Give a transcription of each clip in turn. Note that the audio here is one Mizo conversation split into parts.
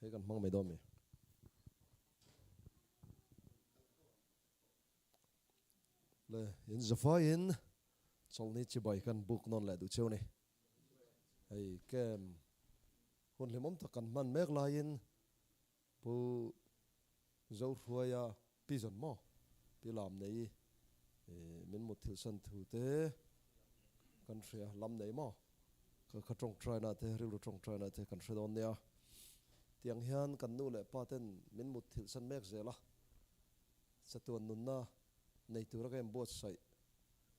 Hei kan hmang mai dawn mi. Le in zafaiin chawlhni chibai kan book nawn leh duh cheu ni. Hei camp hun hlimawm tak kan hman mek laiin Pu Zohruaia Pi zawn maw Pi Lam nei min mut thilh san thu te kan hria lam nei maw ka kha tawngtaina te rilru tawngtaina te kan hre dawn nia. Tiang hian kan nu leh pa ten min mut thilh san mek zel a, chatuan nunna nei tura ka inbuatsaih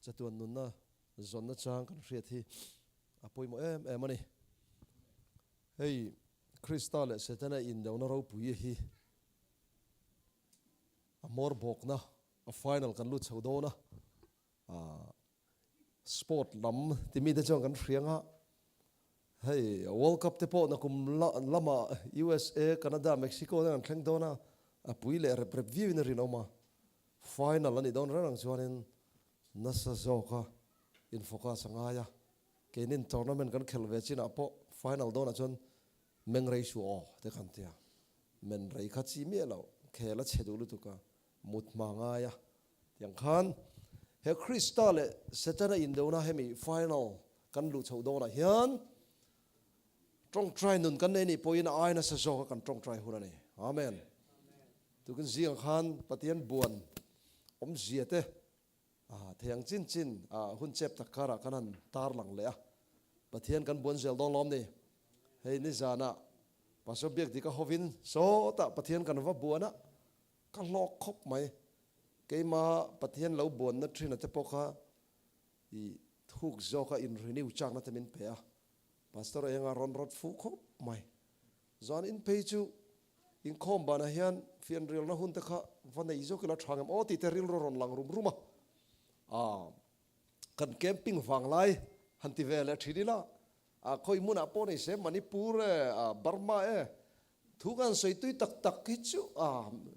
chatuan nunna zawnna chang kan hriat hi a pawimawh em em a ni. Hei Krista leh Setana indona ropui hi a hmawr bawkna a final kan lut chho dawn a, sport lam ti mite chuan kan hria ang a, hei World Cup te pawh nakum lama USA, Canada, Mexico te an thleng dawn a, a pui leh rep rep viau in a rinawm a, final a nih dawn reng ang chuanin nasa zawka in focus a ngai a, keinin tournament kan khelh ve chinah pawh final dawnah chuan meng rei su aw te kan tia, men rei kha chi miah loh, khel a chhe duh lutuk a, mut hma ngai a tiang khan he Krista leh Setana indona hemi final kan luh chhoh dawnah hian tawngtai nun kan nei nih pawhin a ai nasa zawk a kan tawngtai hun a ni. Amen. Tukin zingah khan Pathian buan awmzia te thei ang chin chin hun chep tak karah kan han tarlang leh a, Pathian kan buan zel dawn lawm ni. Hei nizanah Pastor Biakdika hovin sawtah Pathian kan va buan a, Ka hlawk khawp mai. Keima Pathian lo buanna thina te pawh kha i thuk zawka in renew chakna te min pe a. Pastor Enga rawn rawt fuh khawp mai. Zan in phei chu inkhawm banah hian fianrialna hun te kha va nei zawk ila tha ngem aw tih te rilru rawn lang rum rum a. Aa kan camping vanglai han ti ve leh thin ila A khawi hmunah pawh ni se Manipur e, Burma e, thu kan sawi tui tak tak hi chu a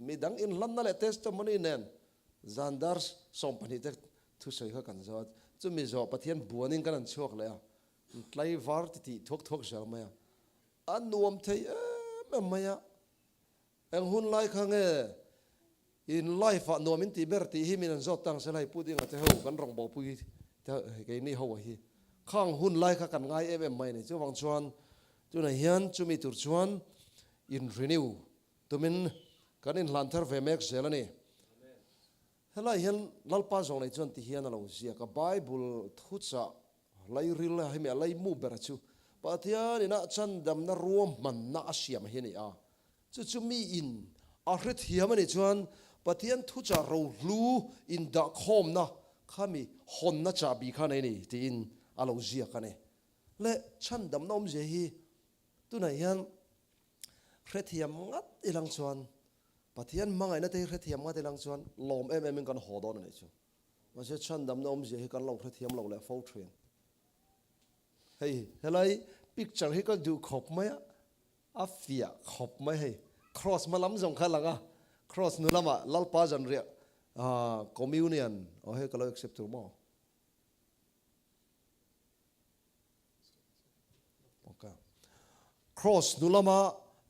midang inhlanna leh testimony nen zan dar 12 te thusawi kha kan zawt. Chumi zawh Pathian buanin kan han chhuak leh a, tlaivar ti tih thuak thuak zel mai a, a nuam thei em em mai a. Eng hun lai kha nge in life ah nuam in tih ber tih hi min an zawt tang sela hei Pu Dinga te ho kan rawn bawhpui te keini ho a hi khang hun lai kha kan ngai em em mai a ni. Chuvang chuan tunah hian chumi tur chuan in renew tumin kan inhlan thar ve mek zel a ni. Helai hian Lalpa zawng nei chuan ti hian a lo ziak a, Bible thuchah lairil a hemi a laimu ber chu Pathian inah chandamna ruahmanna a siam hi a ni a, chu chu mi in a hrethiam a nih chuan Pathian thuchah rohlu indahkhawmna khami hawnna chahbi kha nei a ni tiin a lo ziak a ni. Le chhandamna awmzia hi tunah hian hrethiam ngat ilang chuan Pathian hmangaihna te hi hrethiam ngat ilang chuan lawm em em in kan haw dawn a nih chu. Mahse chhandamna awmzia hi kan lo hrethiam lo leh fo thin. Hei helai picture hi ka duh khawp mai a, a fiah khawp mai hei. Cross hma lam zawng kha a lang a, cross hnu lamah Lalpa zanriah communion aw hei ka lo accept tur maw? Cross hnu lama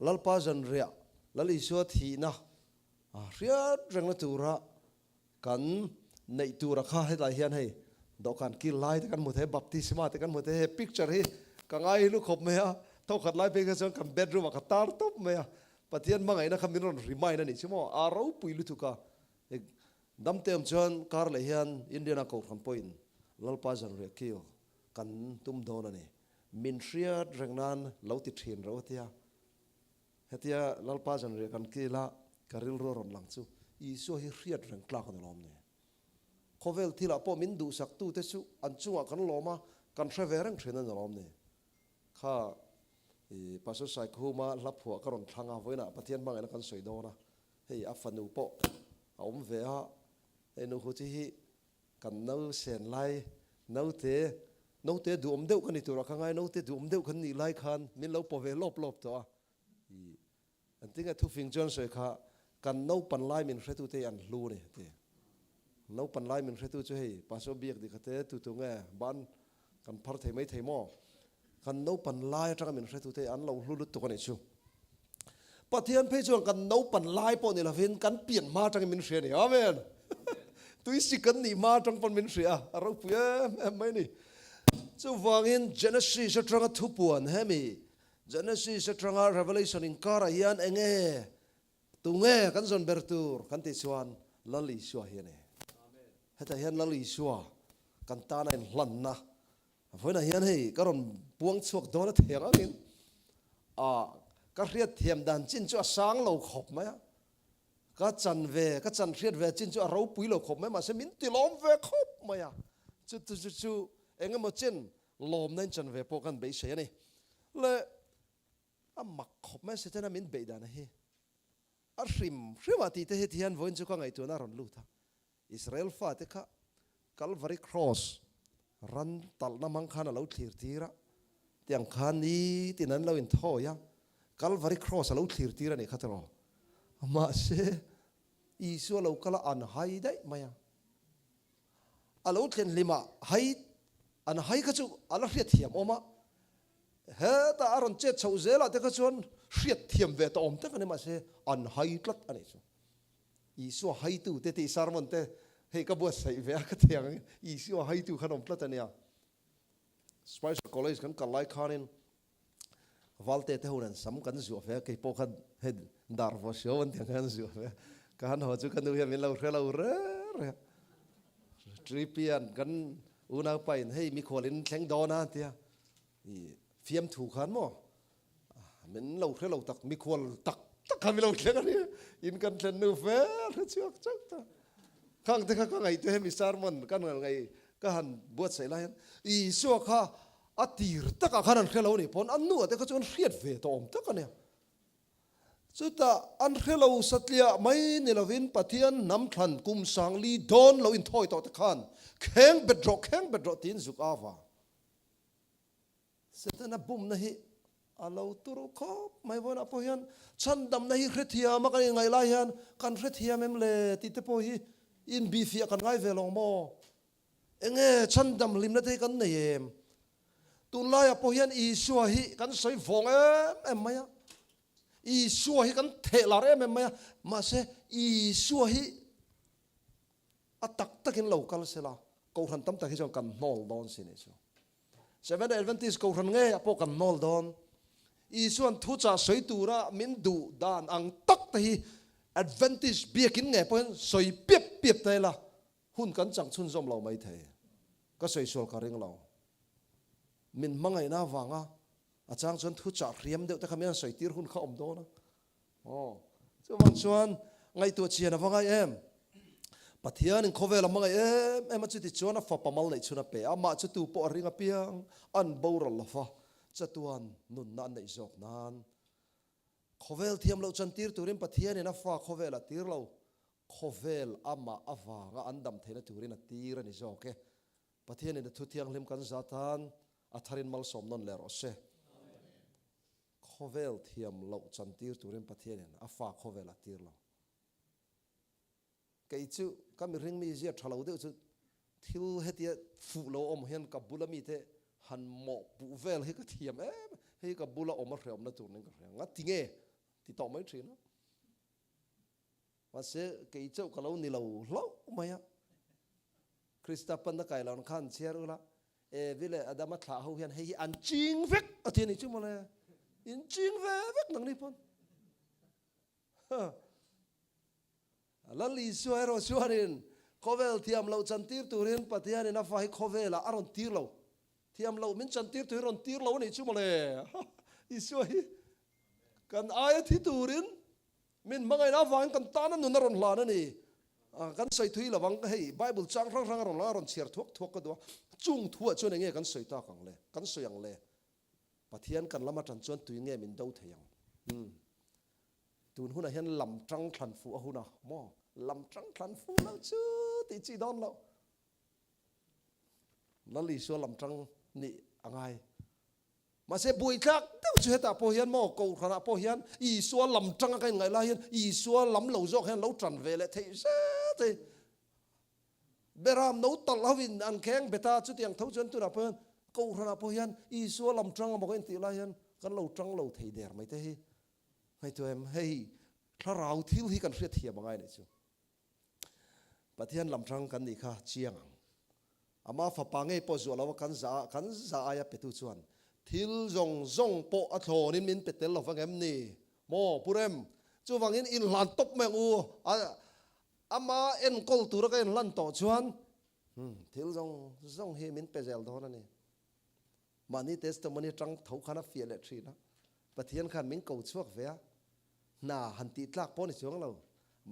Lalpa zanriah Lal Isua thihna hriat rengna tura kan neih tura kha hetlai hian hei dawhkan kil lai te kan hmu thei baptisma te kan hmu thei he picture hi ka ngai hlu khawp mai a thawkhat lai phei kha chuan kan bedroom ah ka tar tawp mai a Pathian hmangaihna kha min rawn remind a nih chu maw a ropui lutuk a Damte awm chuan kar leh hian Indiana Kohhran pawhin Lalpa zanriah kil kan tum dawn a ni. Min hriat reng nan lo ti thin reuh a tia. Hetia Lalpa zanriah kan kil a, ka rilru a rawn lang chu Isua hi hriat reng tlak a ni lawm ni. Khawvel thilah pawh min duhsaktute chu an chungah kan lawm a, kan hre ve reng thin a ni lawm ni. Kha i Pastor Saikhuma hla phuah ka rawn thlang a, vawiinah Pathian hmangaihna kan sawi dawn a, hei a fanu pawh a awm ve a, hei nu Huthi hi kan no sen lai naute, naute duhawm deuh ka ni turah ka ngai, naute duhawm deuh kan nih lai khan min lo paw ve lawp lawp tawh a, i an tinge thufing chuan sawi kha kan naupan lai min hretute hi an hlu a ni a ti. Naupan lai min hretu chu hei Pastor Biak dikha te tu tu nge ban kan phar thei mai thei maw? Kan naupan lai atanga min hretute an lo hlu lutuk a nih chu. Pathian phei chuan kan naupan lai pawh ni lovin kan pian hma atangin min hria a ni. Amen. Tuisik kan nih hma atang pawn min hria a, a ropui em em mai a ni. Chuvangin Genesis atanga thupuan hemi Genesis atanga Revelation inkarah hian enge tunge kan zawn ber tur kan tih chuan Lal Isua hi a ni. Hetah hian Lal Isua kan tana inhlanna Vawiinah hian hei ka rawn puang chhuak dawn a theng angin ah ka hriat thiam dan chin chu a sang lo khawp mai a, ka chan ve ka chan hriat ve chin chu a ropui lo khawp mai mahse min ti lawm ve khawp mai a, chu chu chu chu eng emaw chen lawmna in chan ve pawh kan beisei a ni. Le a mak khawp mai Setana min beih dan hi a hrim hrim ah tih te hi tihian vawiin chu ka ngaihtuahna a rawn lut a, Israel fate kha Calvary Cross ran talhna hmang khan a lo thlir tir a, tiang khan nitin an lo inthawi a, Calvary Cross a lo thlir tir a nih kha tiraw? Mahse, Isua lo kal a an hai daih mai a, a lo thlen hlimah hai an hai kha chu a la hriatthiam awm a, hetah a rawn chet chhoh zelah te kha chuan hriatthiam ve ta awm tak a ni, mahse an hai tlat a nih chu. Isua haitu te tih sermon te hei ka buatsaih ve a ka thiang ang Isua haitu khan awm tlat a nia. Spicer College kan kal lai khanin Valte te ho nen sam kan zuah ve a kei pawh khan hei dar vaw hriau an tiang khan zuah ve a ka han haw chu ka nu hian min lo hre lo re re a. Tripian kan unaupa in hei mikhual in thleng dawn a tia i fiamthu khan maw Min lo hre lo tak, mikhual tak tak kha min lo thleng a ni. In kan thlen nu fe hre chhuak chauh ta. Khang te kha ka ngaihtuah hemi sermon kan han ngai ka han buatsaih lai hian Isua kha a tir takah khan an hre lo nih pawn a nuah te kha chu an hriat ve tawh awm tak a nia. Chutah an hre lo satliah mai ni lovin Pathian hnam thlan kum sangli dawn lo inthawi tawh te khan kheng bet rawh kheng bet rawh tiin zuk a vang. Setana bumna hi a lo turu khawp mai vawiinah pawh hian chhandamna hi hrethiam a kan inngaih lai hian kan hrethiam em le tih te pawh hi inbihfiah kan ngai ve lo maw? Enge chhandam hlimna te hi kan nei em? Tunlaiah pawh hian Isua hi kan sawi vawng em em mai a, Isua hi kan theh lar em em mai a, mahse Isua hi a tak takin lo kal sela Kohhran tam tak hi chuan kan hnawl dawn si nih chu. Seventh-day Adventist Kohhran ngeiah pawh kan hnawl dawn. Isuan thuchah sawi tura min duh dan ang tak te hi Adventist biakin ngei pawhin sawi piap piap ta ila hun kan chang chhunzawm lo mai thei. Ka sawi sual ka ring lo. Min hmangaihna avanga a chang chuan thuchah hriam deuh te kha min han sawi tir hun kha awm dawn a. Aw, chuvang chuan ngaihtuah chian a va ngai em? Pathianin khawvel a hmangaih em em a, chuti chuan a fapa mal neih chhun a pe a, amah chu tu pawh a ring apiang an boral lo va, chatuan nunna an neih zawk nan. Khawvel thiam loh chantir turin Pathianin a fa khawvel a tir lo, khawvel amah avanga an dam theihna turin a tir a ni zawk e. Pathianin a thu thianghlim kan za tan a tharin malsawm nawn leh rawh se. Khawvel thiam loh chantir turin Pathianin a fa khawvel a tir lo. Kei chu ka mihring mi zia tha lo deuh chu thil hetia fuh lo awm hian ka bula mite han mawh puh vel hi ka thiam em hei ka bula awm a hreawmna tur nen ka hria nga ti nge ti tawh mai thin a. Mahse kei chauh ka lo ni lo hlauh mai a. Krista panna kai lo khan chhiar ula Evi leh Adama thlah ho hian hei hi an ching vek a ti a ni chu mawle. In ching ve vek nang ni pawn. Lal Isua erawh chuanin khawvel thiam loh chantir turin Pathianin a fa hi khawvelah a rawn tir lo. Thiam loh min chantir turin rawn tir lo a nih chu mawle. Isua hi kan aia thi turin Min hmangaihna avangin kan tana nun a rawn hlan a ni. Kan sawi thui lo ang, hei Bible chang hrang hrang a rawn lang a, rawn chhiar thuak thuak ka duh a. Chung thuah chuan enge kan sawi tak ang le? Kan sawi ang le? Pathian kan lam atan chuan tui nge min do thei ang? Umm. Tun hunah hian lam tang thlan fuh a hun a maw? Lam tang thlan fuh lo chu tih chi dawn loh. Lal Isua lam tang nih a ngai. Mahse buaithlak deuh chu hetah pawh hian maw Kohhranah pawh hian Isua lam tanga ka inngaih lai hian Isua lam lo zawk hian lo tan ve leh theih zet hei. Beram no talh hovin an kheng bet a, chutiang tho chuan tunah pawh hian Kohhranah pawh hian Isua lam tang emaw ka intih lai hian kan lo tang lo thei der mai te hi. Ngaihtuah em, hei thlarau thil hi kan hriat thiam angai nih chu. Pathian lam hrang kan nih kha chiang ang. Ama fapa ngei pawh zuah lo a kan za a, kan za aia petu chuan thil zawng zawng pawh a thlawnin min pe tel lo vang em ni? Maw Pu Rem, chuvangin inhlan tawp mai ang u. A ama enkawl tura ka inhlan tawh chuan thil zawng zawng hi min pe zel dawn a ni. Mahni testimony atang tho khan a fiah leh thin a, Pathian khan min ko chhuak ve a, hna han tih tlak pawh ni chuang lo,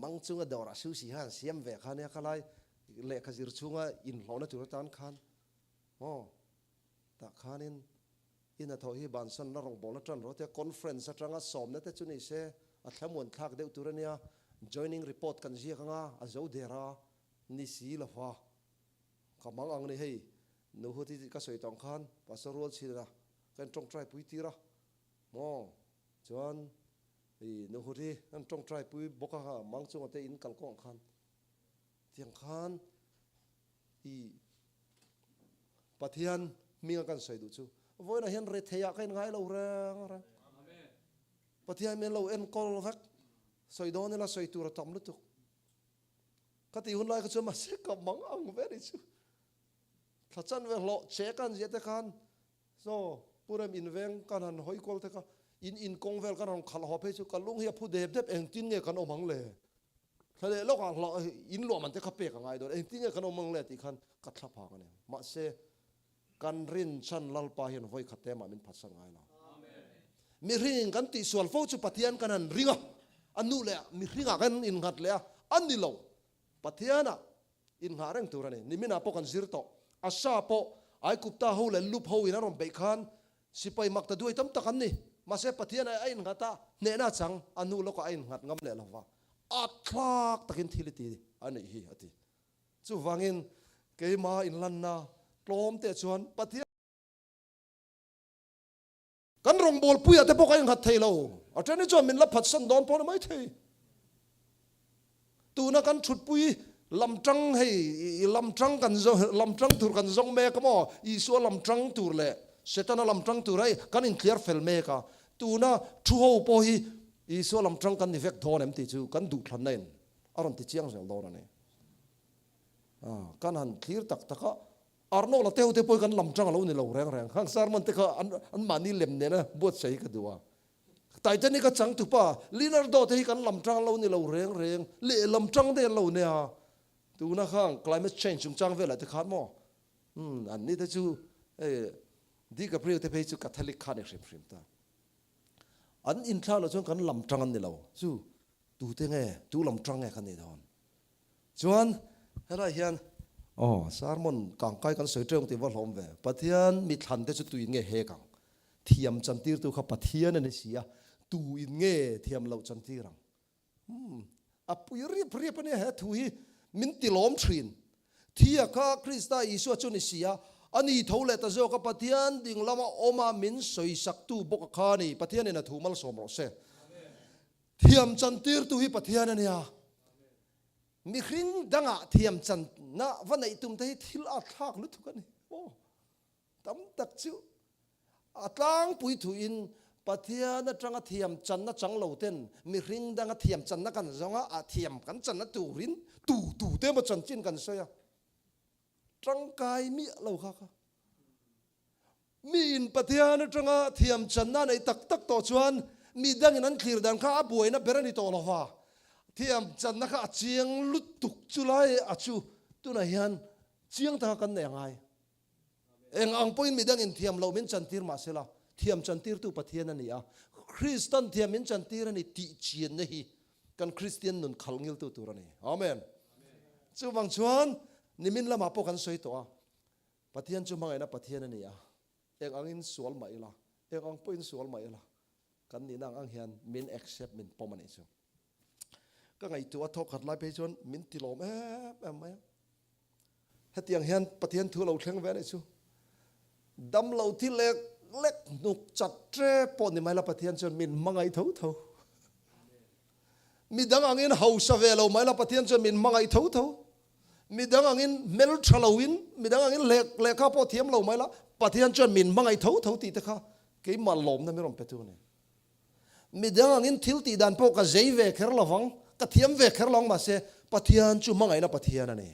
mang chunga dawrah sushi kha han siam ve kha nia khalai lehkha zir chhunga inhlawhna tur atan khan aw tah khanin i hnathawh hi bansanna rawngbawlna tan rawh tia conference atanga sawmna te chu ni se a thlamuan thlak deuh tur ania, joining report kan ziak anga a zo der a ni si lova. Ka mang ang ni hei, Nuhu ti ka sawi tawng khan Pastor rual chhin a ka in tawngtai pui tir a maw chuan i Nuhu hi ka in tawngtai pui bawk a mang chunga te in kal kawng khan tiang khan i Pathian hminga kan sawi duh chu vawiinah hian retheiah ka in ngai lo reng reng Pathian min lo enkawl vek sawi dawn ila sawi tur a tam lutuk. Ka tih hun lai kha chuan mahse ka mang ang ve ni chu. Thla chan ve hlawh che kan ziah te khan so Purem inveng kan han hawi kual te kha in in kawng vel kan rawn khalh haw phei chu ka lung hi a phu dep dep engtin nge kan awm ang le. Thla leh lawkah hlawh in luah man te kha pek a ngai dawn engtin nge kan awm ang le tih khan ka thla phak a ni. Mahse Kan rinchhan Lalpa hian vawi khat te mah min phatsan ngai lo. Mihring kan tihsual fo chu Pathian kan han ring a, a nu leh mihringah kan innghat leh a, a ni lo. Pathianah innghah reng tur a ni. Niminah pawh kan zir tawh. Asa pawh Aigupta ho leh Lup ho in an rawn beih khan sipai mak ta duai tam tak an ni. Mahse Pathian a innghat a, hnehna chang a nu lawkah a innghat ngam leh lo va. At thlak takin thil i ti a nih hi a ti. Chuvangin keima inlanna tlawm te chuan Pathian kan rawngbawlpuiah te pawh ka innghat thei lo. A then hi chuan min la phatsan dawn pawh ni mai thei. Tuna kan thutpui lamtang hei lamtang kan lamtang tur kan zawng mek a maw? Isua lamtang tur leh Setana lamtang tur hei kan intliar fel mek a. Tuna thu ho pawh hi Isua lamtang kan ni vek dawn em tih chu kan duhthlanna in a rawn ti chiang zel dawn a ni. Kan han thlir tak tak a, Arnold a te ho te pawh hi kan lam tang a lo ni lo reng reng. Khang sermon te kha an anmahni lem nena buatsaih hi ka duh a. Titanic a changtupa Leonardo te hi kan lam tang a lo ni lo reng reng. Lehlam tang te an lo nia. Tuna khang climate change chungchang velah te khan maw umm anni te chu hei DiCaprio te phei chu Catholic kha a ni hrim hrim ta. An inthlah loh chuan kan lam tang an ni lo chu. Tute nge, tu lam tang nge kan nih dawn? Chuan helai hian aw sermon kangkai kan sawi teuh tih va hlawm ve. Pathian mi thlan te chu tuin nge hek ang? Thiam chantirtu kha Pathian a ni si a, tuin nge thiam loh chantir ang? Umm, a pui riap riap a nia he thu hi min ti lawm thin. Thia kha Krista Isua chu ni si a, a ni tho leh ta zawk a, Pathian ding lama awma min sawisaktu bawk a kha a ni. Pathianin a thu malsawm rawh se. Thiam chantirtu hi Pathian a nia. Mihring dangah thiam channa va neih tum te hi thil a thlak lutuk a ni. Aw, tam tak chu a tlangpui thuin Pathian atanga thiam channa chang lo ten mihring danga thiam channa kan zawng a, a thiam kan channa turin tu tu te emaw chanchin kan sawi a, tangkai miah lo kha kha. Miin Pathian atanga thiam channa a neih tak tak tawh chuan mi dangin an thlir dan kha a buaina ber a ni tawh lo va, thiam channa kha a chiang lutuk chu lai a chu tunah hian chiang taka kan nei a ngai. Eng ang pawhin mi dangin thiam loh min chantir mah sela, thiam chantirtu Pathian a ni a, Kristan thiam min chantir a ni tih chianna hi kan Kristian nun khalh ngiltu tur a ni. Amen. Chuvang chuan nimin lamah pawh kan sawi tawh a, Pathian chu hmangaihna Pathian a ni a, eng angin sual mah ila, eng ang pawhin sual mah ila, kan nihna ang ang hian min accept, min pawm a nih chu. Ka ngaihtuah a thawk khat lai phei chuan min ti lawm em em mai a. Hetiang hian Pathian thu lo thleng ve a nih chu. Dam lo thi lek lek hnuk chat tep pawh ni mai la Pathian chuan min hmangaih tho tho. Midang angin hausa ve lo mai la Pathian chuan min hmangaih tho tho. Midang angin hmel tha loin, midang angin lehkha pawh thiam lo mai la, Pathian chuan min hmangaih tho tho tih te kha keimah lawmna min rawn pe tu a ni. Midang angin thil tih dan pawh ka zei ve kher lo vang, ka thiam ve kher lo ang mahse Pathian chu hmangaihna Pathian a ni.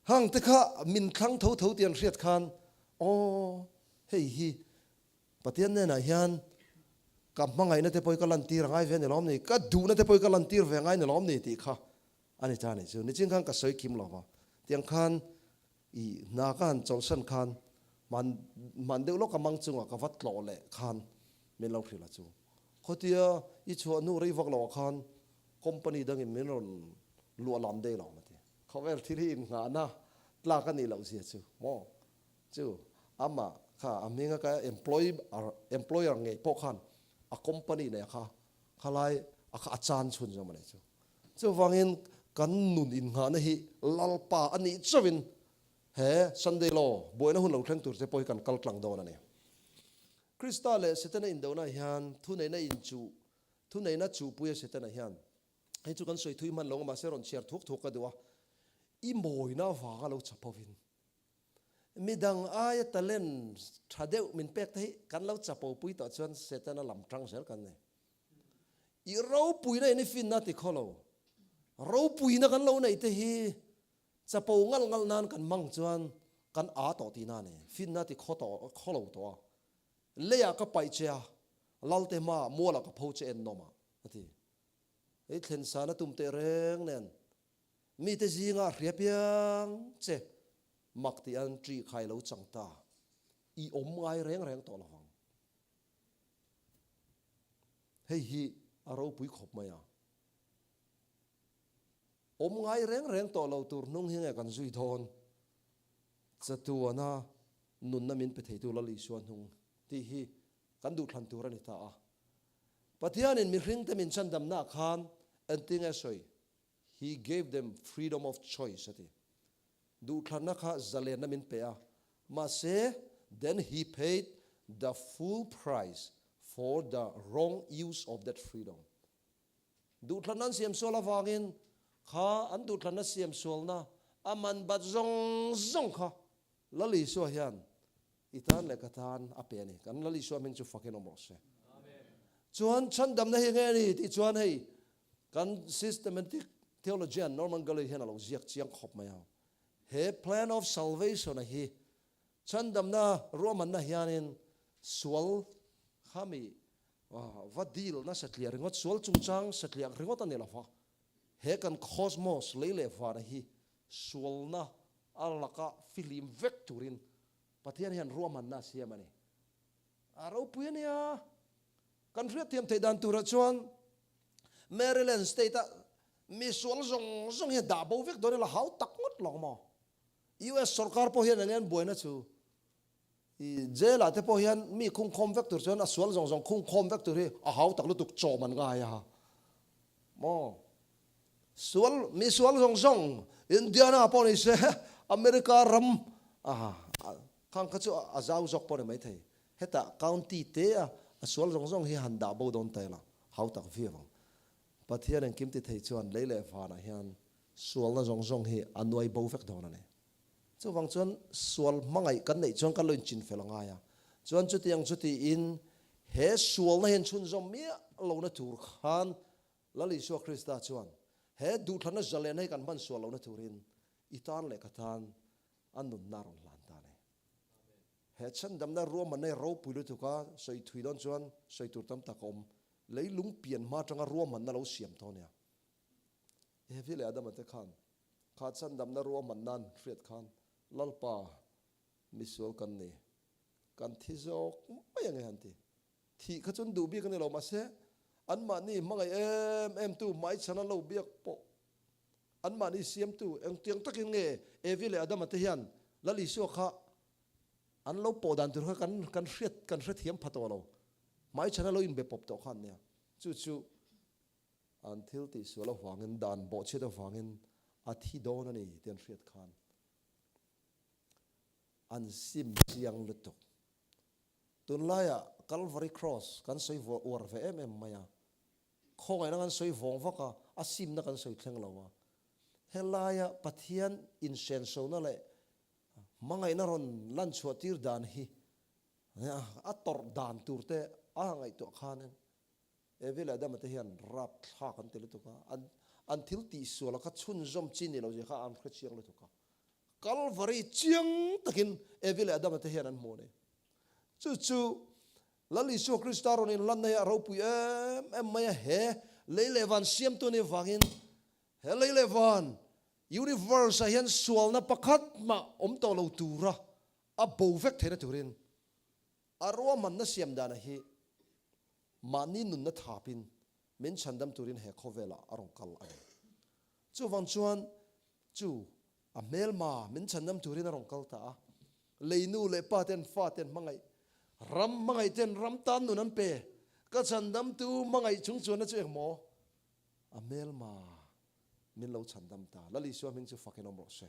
Hang te kha min thlang tho tho tih an hriat khan aw hei hi Pathian hnenah hian ka hmangaihna te pawh hi ka lantir a ngai ve a ni lawm ni, ka duhna te pawh hi ka lantir ve a ngai a ni lawm ni tih kha a ni ta a nih chu. Nichin khan ka sawi kim lo va, tiang khan I hna ka han chawlhsan khan hman hman deuh lawk a mang chungah ka va tlawh leh khan min lo hrilh a chu. Khuatia i chhuah hnu rei vak loah khan company dangin min rawn luah lam dei lo a ti. Khawvel thil hi innghahna tlak a nih loh zia chu maw chu amah kha a hminga ka employee employer ngei pawh khan a company nei kha khalai a kha a chan chhun zawm a nih chu. Chuvangin kan nun innghahna hi Lalpa a nih chauhin he Sunday Law buaina hun lo thleng tur te pawh hi kan kal tlang dawn a ni. Krista leh Setana indona hian thuneihna inchuh, thuneihna chuhpuia Setana hian hei chu kan sawi thui hman lo mahse rawn chhiar thuk thuk ka duh a, i mawina avanga lo chapovin midang aia talent tha deuh min pek te hi kan lo chapopui tawh chuan Setana lam tang zel kan nei. I ropuina in i finna ti khaw lo. Ropuina kan lo neih te hi chapo ngalh ngalh nan kan hmang chuan kan aa tawh tihna a ni. Finna ti khaw tawh khaw lo tawh a. Leiah ka paih che a, Lalte hmaah mualah ka pho che ennawm a, a ti. Hei thlen sana tum teh reng nen mite zingah hria piang che mak tih an ṭih khai lo chang ta. I awm ngai reng reng tawh lo vang. Hei hi a ropui khawp mai a. Awm ngai reng reng tawh lo tur hnung hi nge kan zui dawn? Chatuana nunna min pe theitu Lal Isua hnung tih hi kan duhthlan tur a ni ta a. Pathianin mihringte min chhandamnaah khan engtinge sawi? He gave them freedom of choice a ti. Duhthlanna kha zalenna min pe a, mahse then he paid the full price for the wrong use of that freedom. Duhthlanna an siam sual avangin kha an duhthlanna siam sualna a man bat zawng zawng kha Lal Isua hian i tan leh ka tan a pe a ni. Kan Lal Isua hming chu fakin awm rawh se. Chuan chhandamna hi nge ni tih chuan hei Kan systematic theologian Norman Galley hian a lo ziak chiang khawp mai a. He plan of salvation a hi chhandamna ruahmanna hianin sual khami va deal na satliah ringawt, sual chungchang satliah ringawt a ni lo va. He kan cosmos, lei leh vana hi sualna a laka fihlim vek turin Pathian hian ruahmanna a siam a ni. A ropui a nia. Kan hriatthiam theih dan turah chuan Maryland state-a mi sual zawng zawng hian dah bo vek dawn ila hau tak ngawt lo maw? US sorkar pawh hian eng nge an buaina chu? I jail-ah te pawh hian mi khungkhawm vek tur chuan a sual zawng zawng khungkhawm vek tur hi a hau tak lutuk chawm an ngai a maw? Sual, mi sual zawng zawng Indiana pawh ni se America ram a khang kha chu a zau zawk pawh ni maithei. Hetah county te a a sual zawng zawng hi han dah bo dawn ta ila hau tak viau ang. Pathian engkim ti thei chuan lei leh vanah hian sualna zawng zawng hi a nuai bo vek dawn a ni. Chuvang chuan sual hmangaih kan neih chuan kan lo inchin fel a ngai a. Chuan chutiang chu tiin he sualna hian chhunzawm miah lohna tur khan Lal Isua Krista chuan he duhthlanna zalen hi kan hman sual lohna turin i tan leh ka tan a nunna a rawn hlan ta a ni. He chhandamna ruahmanna hi ropui lutuk a, sawi thui dawn chuan sawi tur tam tak a awm. Leilung pian hma atanga ruahmanna lo siam tawh a nia. Evi leh Adama te khan kha chhandamna ruahmanna an hriat khan Lalpa misual kan ni, kan thi zawk mai ange han ti. Thih kha chuan duh bik a ni lo, mahse anmahni hmangaih em em tu hmaichhan an lo biak pawh anmahni siamtu engtiang takin nge Evi leh Adama te hian Lal Isua kha an lo pawh dan tur kha kan kan hriat kan hrethiam pha tawh lo. Hmaichhan a lo inbe pawp tawh kha an nia. Chu chu an thil tihsual avangin dan bawhchhiat avangin a thi dawn a ni tih an hriat khan an sim chiang lutuk. Tunlaiah Calvary Cross kan sawi uar ve em em mai a, khawngaihna kan sawi vawng vak a, a simna kan sawi thleng lo a. Helaia Pathian inhrensona leh hmangaihna rawn lan chhuah tir dan hi a tawrh dan tur te a ngaihtuah khanin. Evi leh Adama te hian rapthlak an ti lutuk a, an an thil tihsual a kha chhunzawm chi ni lo zia kha an hre chiang lutuk a. Kalvari chiang takin Evi leh Adama te hian an hmu a ni. Chu chu Lal Isua Krista rawn inlanna hi a ropui em em mai a, he lei leh van siamtu anih avangin he lei leh van universe ah hian sualna pakhat mah awm tawh lo tura a bo vek theihna turin a ruahmanna siam dana hi mahni nunna thapin min chhandam turin he khawvelah a rawn kal a ni. Chuvang chuan chu a hmelma min chhandam turin a rawn kal ta a, lei nu leh pa ten fa ten hmangaih, ram hmangaih ten ram tan nun an pe, ka chhandamtu hmangaih chung chuanna chu engmaw? A hmelma min lo chhandam ta. Lal Isua hming chu fakin awm rawh se.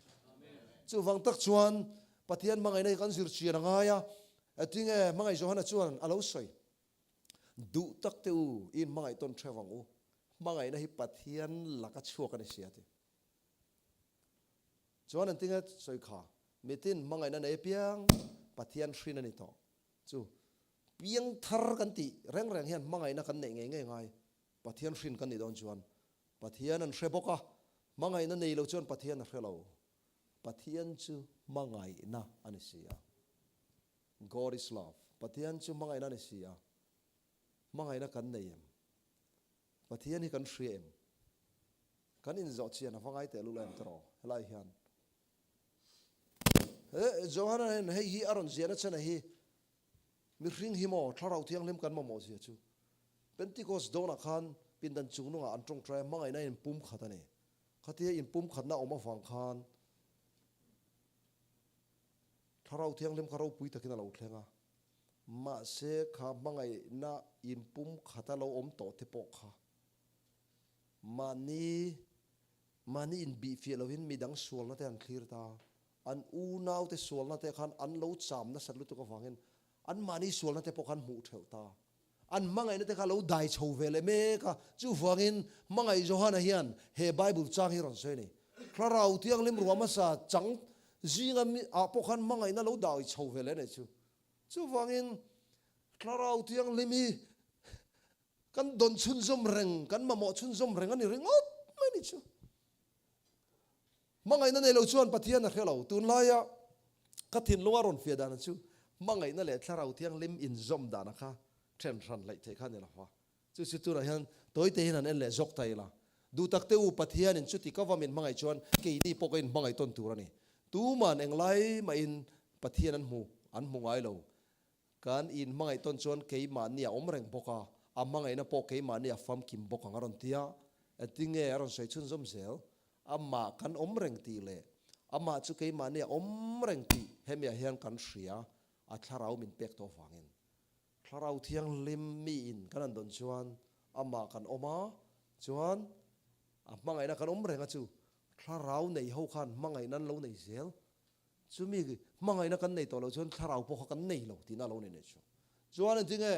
Chuvang tak chuan Pathian hmangaihna hi kan zir chian a ngai a, tinge hmangaih Johana chuan a lo sawi? Duh tak te u, i hmangaih tawn theuh ang u. Hmangaihna hi Pathian laka chhuak a ni si a ti. Chuan an tinge sawi kha, mitin hmangaihna nei apiang Pathian hrin a ni tawh. Chu piang thar kan tih reng reng hian hmangaihna kan neih ngei ngei ngai. Pathian hrin kan nih dawn chuan Pathian an hre bawk a, hmangaihna nei lo chuan Pathian a hre lo. Pathian chu hmangaihna a ni si a. God is love. Pathian chu hmangaihna a ni si a, hmangaihna kan nei em? Pathian hi kan hria em? Kan inzawh chian a va ngai teh lul em tiraw helai hian? He Johana hian hei hi a rawn ziahna chhan a hi mihring hi maw Thlarau Thianghlim kan mamawh zia chu Pentecost dawnah khan pindan chungnungah an tawngtai a, hmangaihna inpumkhat a ni. Khatia inpumkhatna awm avang khan Thlarau Thianghlim kha ropui takin a lo thleng a, mahse kha hmangaihna inpum khata lo awm tawh te pawh kha mahni mahni inbihfiah lovin midang sualna te an thlir ta, an unaute sualna te khan an lo cham nasat lutuk avangin an mahni sualna te pawh khan hmuh ṭhelh ta. An hmangaihna te kha lo dai chho ve leh mek a, chuvangin hmangaih Johana hian he Bible chang hi rawn sawi a ni. Thlarau Thianghlim ruah hmasa chang zinga mi ah pawh khan hmangaihna lo dai chho ve leh a nih chu. Chuvangin Thlarau Thianghlim hi kan dawn chhunzawm reng, kan mamawh chhunzawm reng a ni ringawt mai a nih chu. Hmangaihna nei lo chuan Pathian a hre lo. Tunlaia ka thinlunga rawn fiah dana chu hmangaihna leh Thlarau Thianghlim inzawm dana kha then hran hleih theih kha a ni lo va. Chu chu tunah hian tawite hian han en leh zawk ta ila. Duhtak te u, Pathianin chuti ka va min hmangaih chuan keini pawh ka inhmangaih tawn tur a ni. Tuman englai mahin Pathian an hmu, an hmu ngai lo. Kan inhmangaih tawn chuan keimahni a awm reng bawk a, a hmangaihna pawh keimahni a famkim bawk ang a rawn ti a. Engtin nge a rawn sawi chhunzawm zel? Amah kan awm reng tih leh amah chu keimahni a awm reng tih hemiah hian kan hria, a thlarau min pek tawh avangin. Thlarau Thianghlim miin kan han dawn chuan amah kan awm a, chuan a hmangaihna kan awm reng a chu thlarau nei ho khan hmangaihna an lo nei zel. Chumi hmangaihna kan nei tawh loh chuan thlarau pawh kha kan nei lo tihna a lo nei nei chu. Chuan engtin nge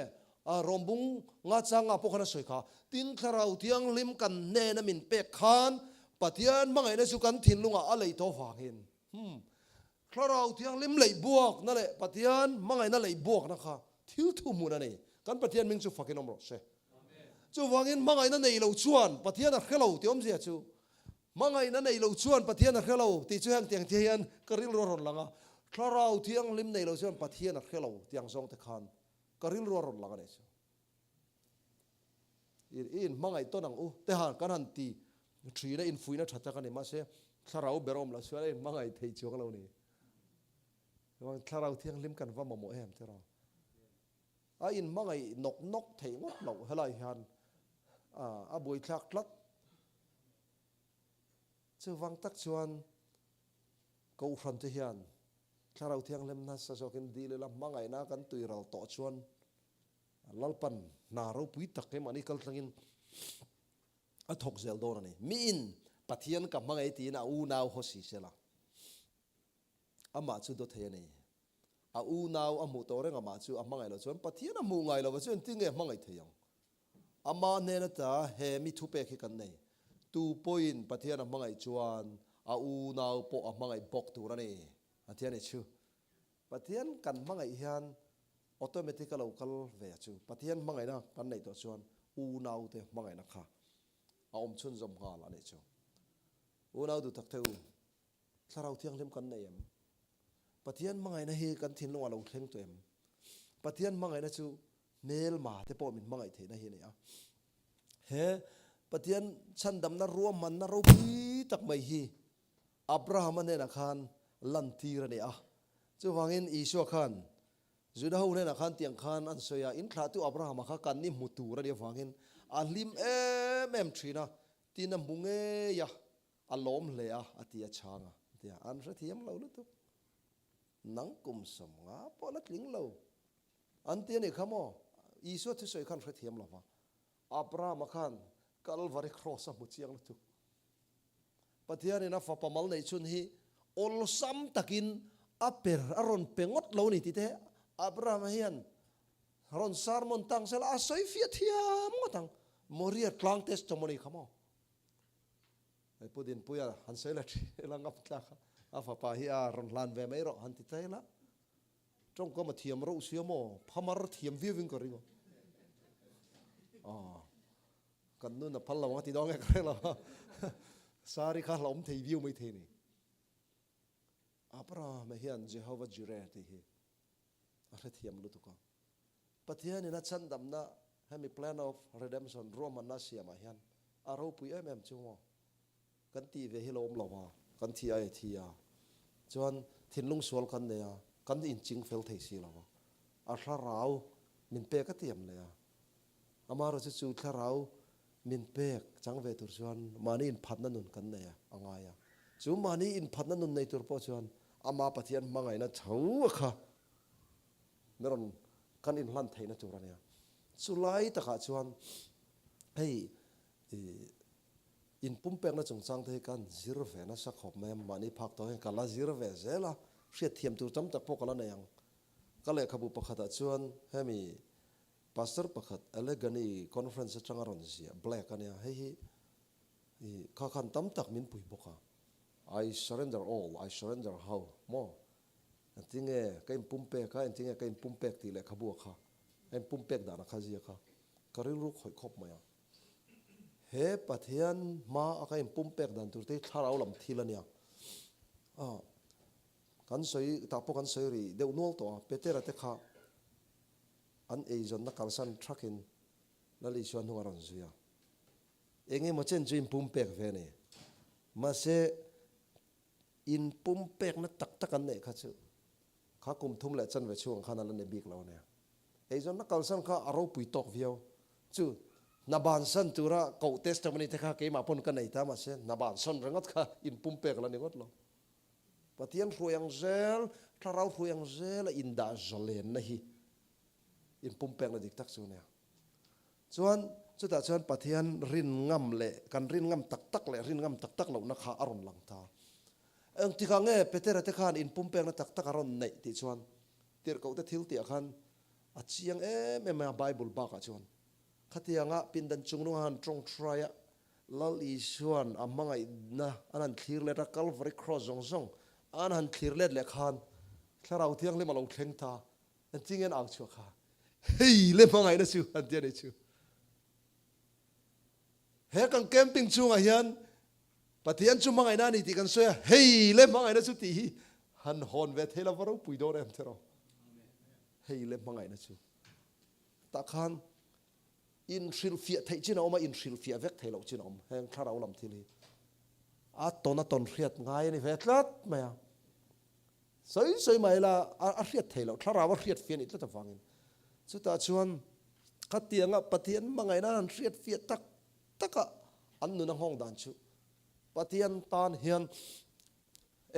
Rawmbung ngachanga pawh khan a sawi kha, Tin thlarau thianghlim kan hnena min pek khan Pathian hmangaihna chu kan thinlungah a leih tawh vangin hmm thlarau thianghlim leih buakna leh Pathian hmangaihna leih buakna kha thil thuhmun a ni. Kan Pathian hming chu fakin awm rawh se. Chuvangin hmangaihna nei lo chuan Pathian a hre lo tih awmzia chu Hmangaihna nei lo chuan Pathian a hre lo tih chu heng tiang te hian ka rilru a rawn lang a, Thlarau Thianghlim nei lo chuan Pathian a hre lo tih ang zawng te khan ka rilru a rawn lang a nih chu. I inhmangaih tawn ang u te han kan han ti thin a, infuihna tha tak a ni mahse Thlarau ber awm loh chuan a inhmangaih thei chuang lo ni. Thlarau Thianghlim kan va mamawh em tiraw. A inhmangaih nawk nawk theih ngawt loh helai hian a buaithlak tlat. Chuvang tak chuan Kohhran te hian Thlarau Thianghlim nasa zawkin dil ila hmangaihna kan tuiral tawh chuan Lalpan hna ropui tak keimahni kaltlangin a thawk zel dawn a ni. Miin Pathian ka hmangaih tiin a unau haw si sela amah chu daw thei a ni. A unau a hmuh tawh reng amah chu a hmangaih loh chuan Pathian a hmuh ngai lova chu engtin nge a hmangaih thei ang? Amah hnen ata he mi thupek hi kan nei. Tu pawhin Pathian a hmangaih chuan a unau pawh a hmangaih bawk tur a ni. A ti a ni chu. Pathian kan hmangaih hian automatic a lo kal ve a chu. Pathian hmangaihna kan neih tawh chuan. Unaute hmangaihna kha a awm chhunzawm nghal a nih chu. Unau duh tak te u, Thlarau Thianghlim kan nei em? Pathian hmangaihna hi kan thinlungah lo thleng tawh em? Pathian hmangaihna chu hmelma te pawh min hmangaih theihna hi a ni a. He Pathian chhandamna ruahmanna ropui tak mai hi Abrahama hnenah khan lantir a ni a. Chuvangin Isua khan Juda ho hnenah khan tiang khan an sawi a, In thlahtu Abrahama kha kan ni hmu tur a nih avangin a hlim em em thin a, tin a hmu ngei a, a lawm hle a, a ti a chhang a, a ti a, an hrethiam lo lutuk. Nang kum 50 pawh la tling lo an ti a nih kha maw? Isua thusawi khan hrethiam lo va, Abrahama khan Kalvari Cross a hmu chiang lutuk. Pathianin a fapa mal neih chhun hi awlsam takin a per a rawn pe ngawt lo ni tih te Abrahama hian rawn sermon tang sela a sawi fiah thiam ngawt ang. Moria tlang testimony kha maw? Hei Pu Dinpuia han sawi la ṭhil a ngam tlak a, a fapa hi a rawn hlan ve mai rawh han ti ta ila. Tawngkam a thiam reuh sia maw? Phamar thiam viau in ka ring a. Aw. Kan nun a phal lo ang a ti dawn nge ka hre lo a, Sari kha hlauhawm thei viau mai thei a ni. Abraham hian Jehovah Jireh tih hi a hrethiam lutuk a. Pathianin a chhandamna hemi plan of redemption ruahmanna a siamah hian a ropui em em chu maw? Kan tih ve hi lo awm lo a, kan thi ai a thi a, chuan thinlung sual kan nei a, kan inching fel thei si lo a, a thlarau min pek a tiam leh a. Amaherawhchu chu thlarau min pek chang ve tur chuan mahni inphatna nun kan nei a, a ngai a. Chu mahni inphatna nun nei tur pawh chuan ama Pathian hmangaihna tho a kha mi rawn kan inhlan theihna tur a nia. Chulai takah chuan hei inpumpekna chungchang te hi kan zir ve nasa khawp mai a, mahni phak tawh hian ka la zir ve zel a, hriatthiam tur tam tak pawh ka la nei ang. Ka lehkhabu pakhatah chuan hemi Pastor pakhat Allegheny Conference atanga rawn ziah Black a nia, hei hi i kha khan tam tak min pui bawk a, I surrender all, I surrender how maw? Engtinge ka inpumpek a, engtinge ka inpumpek tih lehkhabu a kha, a inpumpek dan a kha ziak a, ka rilru khawih khawp mai a. He Pathian hma a ka inpumpek dan tur te hi thlarau lam thil a nia. Ah, kan sawi, tah pawh kan sawi rih deuh nual tawh a, Petera te kha An eizawnna kalsan thakin Lal Isua hnung a rawn zui a. Eng emaw chen chu inpumpek ve a ni. Mahse, inpumpekna tak tak an neih kha chu kha kum thum leh chanve chhungah khan a la ni bik lo a nia. Eizawnna kalsan kha a ropui tawk viau. Chu hna bansan tura koh testimony te kha keimah pawn ka nei ta, mahse hna bansan ringawt kha inpumpek a la ni ngawt lo. Pathian hruai ang zel, thlarau hruai ang zel a indah zalenna hi inpumpekna dik tak chu a nia. Chuan chutah chuan Pathian rin ngam leh kan rin ngam tak tak leh rin ngam tak tak lohna kha a rawn lang ta. Engtikah nge Petera te khan inpumpekna tak tak a rawn neih tih chuan tirhkohte thil tihah khan a chiang em em a Bible bakah chuan khatianga pindan chungnunga han tawngtai a Lal Isua'n a hmangaihna an han thlir let a, Calvary Cross zawng zawng an han thlir let leh khan Thlarau Thianghlim a lo thleng ta. Engtin nge an au chhuah kha? Hei le hmangaihna chu an ti a nih chu. He kan camping chungah hian Pathian chu hmangaihna a ni tih kan sawi a, hei le hmangaihna chu tih hi han hawn ve thei lova ropui dawn em tiraw? Hei le hmangaihna chu. Tah khan Inhrilhfiah theih chin a awm a, inhrilhfiah vek theih loh chin a awm. Heng thlarau lam thil hi a tawn a tawn hriat ngai a ni ve tlat mai a. Sawi sawi mai ila a hriat theih loh, thlarau a hriat fiah nih tlat avangin. Chutah chuan khatianga Pathian hmangaihna an hriat fiah tak taka an nun a nghawng dan chu Pathian tan hian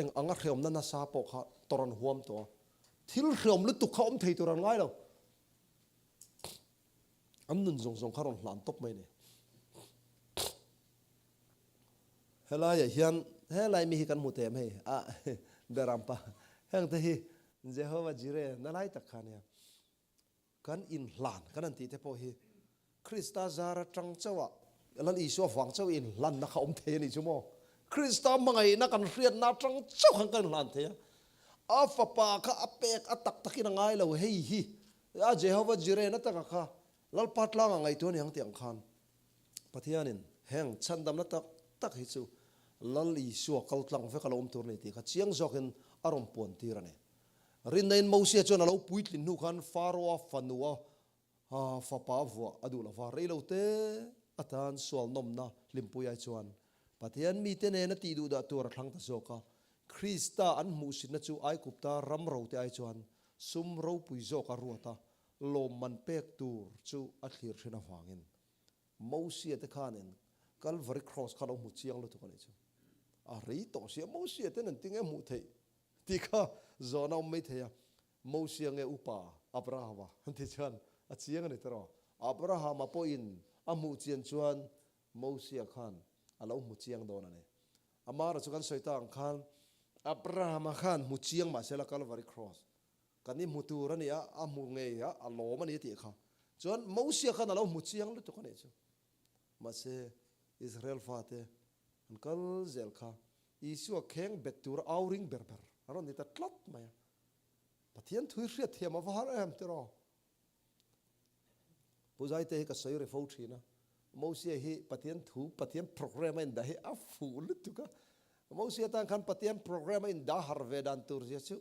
eng anga hreawmna nasa pawh kha tawrh an huam tawh a. Thil hreawm lutuk kha awm thei tur an ngai lo. An nun zawng zawng kha rawn hlan tawp mai a ni. Helaiah hian helai mi hi kan hmu tem hei a Berampa hengte hi Jehovah Jireh na lai tak kha a nia. Kan inhlan kan han tih te pawh hi Krista zar atang chauh a Lal Isua vang chauh inhlanna kha awm thei a nih chu maw. Krista hmangaihna kan hriatna atang chauh khan kan inhlan thei a. A fapa kha a pek a tak takin a ngai lo hei hi A Jehovah Jireh na taka kha. Lalpa tlanga ngaihtuah a ni ang tih ang khan Pathianin heng chhandamna tak tak hi chu Lal Isua kal tlang vek a lo awm tur a ni tih kha chiang zawkin a rawn puan tir a ni. Rinna-in Mosia chuan a lo puitlin hnu khan Pharaoh-a fanua fapa vuah a duh lo va, rei lo te atan sual nawmna hlimpui ai chuan Pathian mite nena tih duh dah tur a thlang ta zawk a. Krista an hmuhsitna chu Aigupta ram rote ai chuan sum ropui zawk a ruat a, lawmman pek tur chu a thlir thin avangin Mosia te khanin Calvary Cross kha lo hmu chiang lutuk a nih chu. A rei tawh sia Mosia ten an ti nge hmuh theih tih kha zawhna awm mai thei a. Mosia nge upa Abrahama an ti chuan a chiang a ni tawh. Abrahama pawhin a hmuh chian chuan Mosia khan a lo hmu chiang dawn a ni. Amara chu kan sawi ta ang khan Abrahama khan hmu chiang mahsela Calvary Cross Kan i hmu tur a ni a, a hmu ngei a, a lawm a ni tih kha. Chuan Mosia khan a lo hmu chiang lutuk a nih chu. Mahse, Israel fate an kal zel kha Isua kheng bet tura au ring ber ber a rawn ni ta tlat mai a. Pathian thui hriat thiam a va har em tiraw? Pu Zaite hi ka sawi ri fo thin a, Mosia hi Pathian thu, Pathian program a indah hi a fuh lutuk a. Mosia tan khan Pathian program a indah har ve dan tur zia chu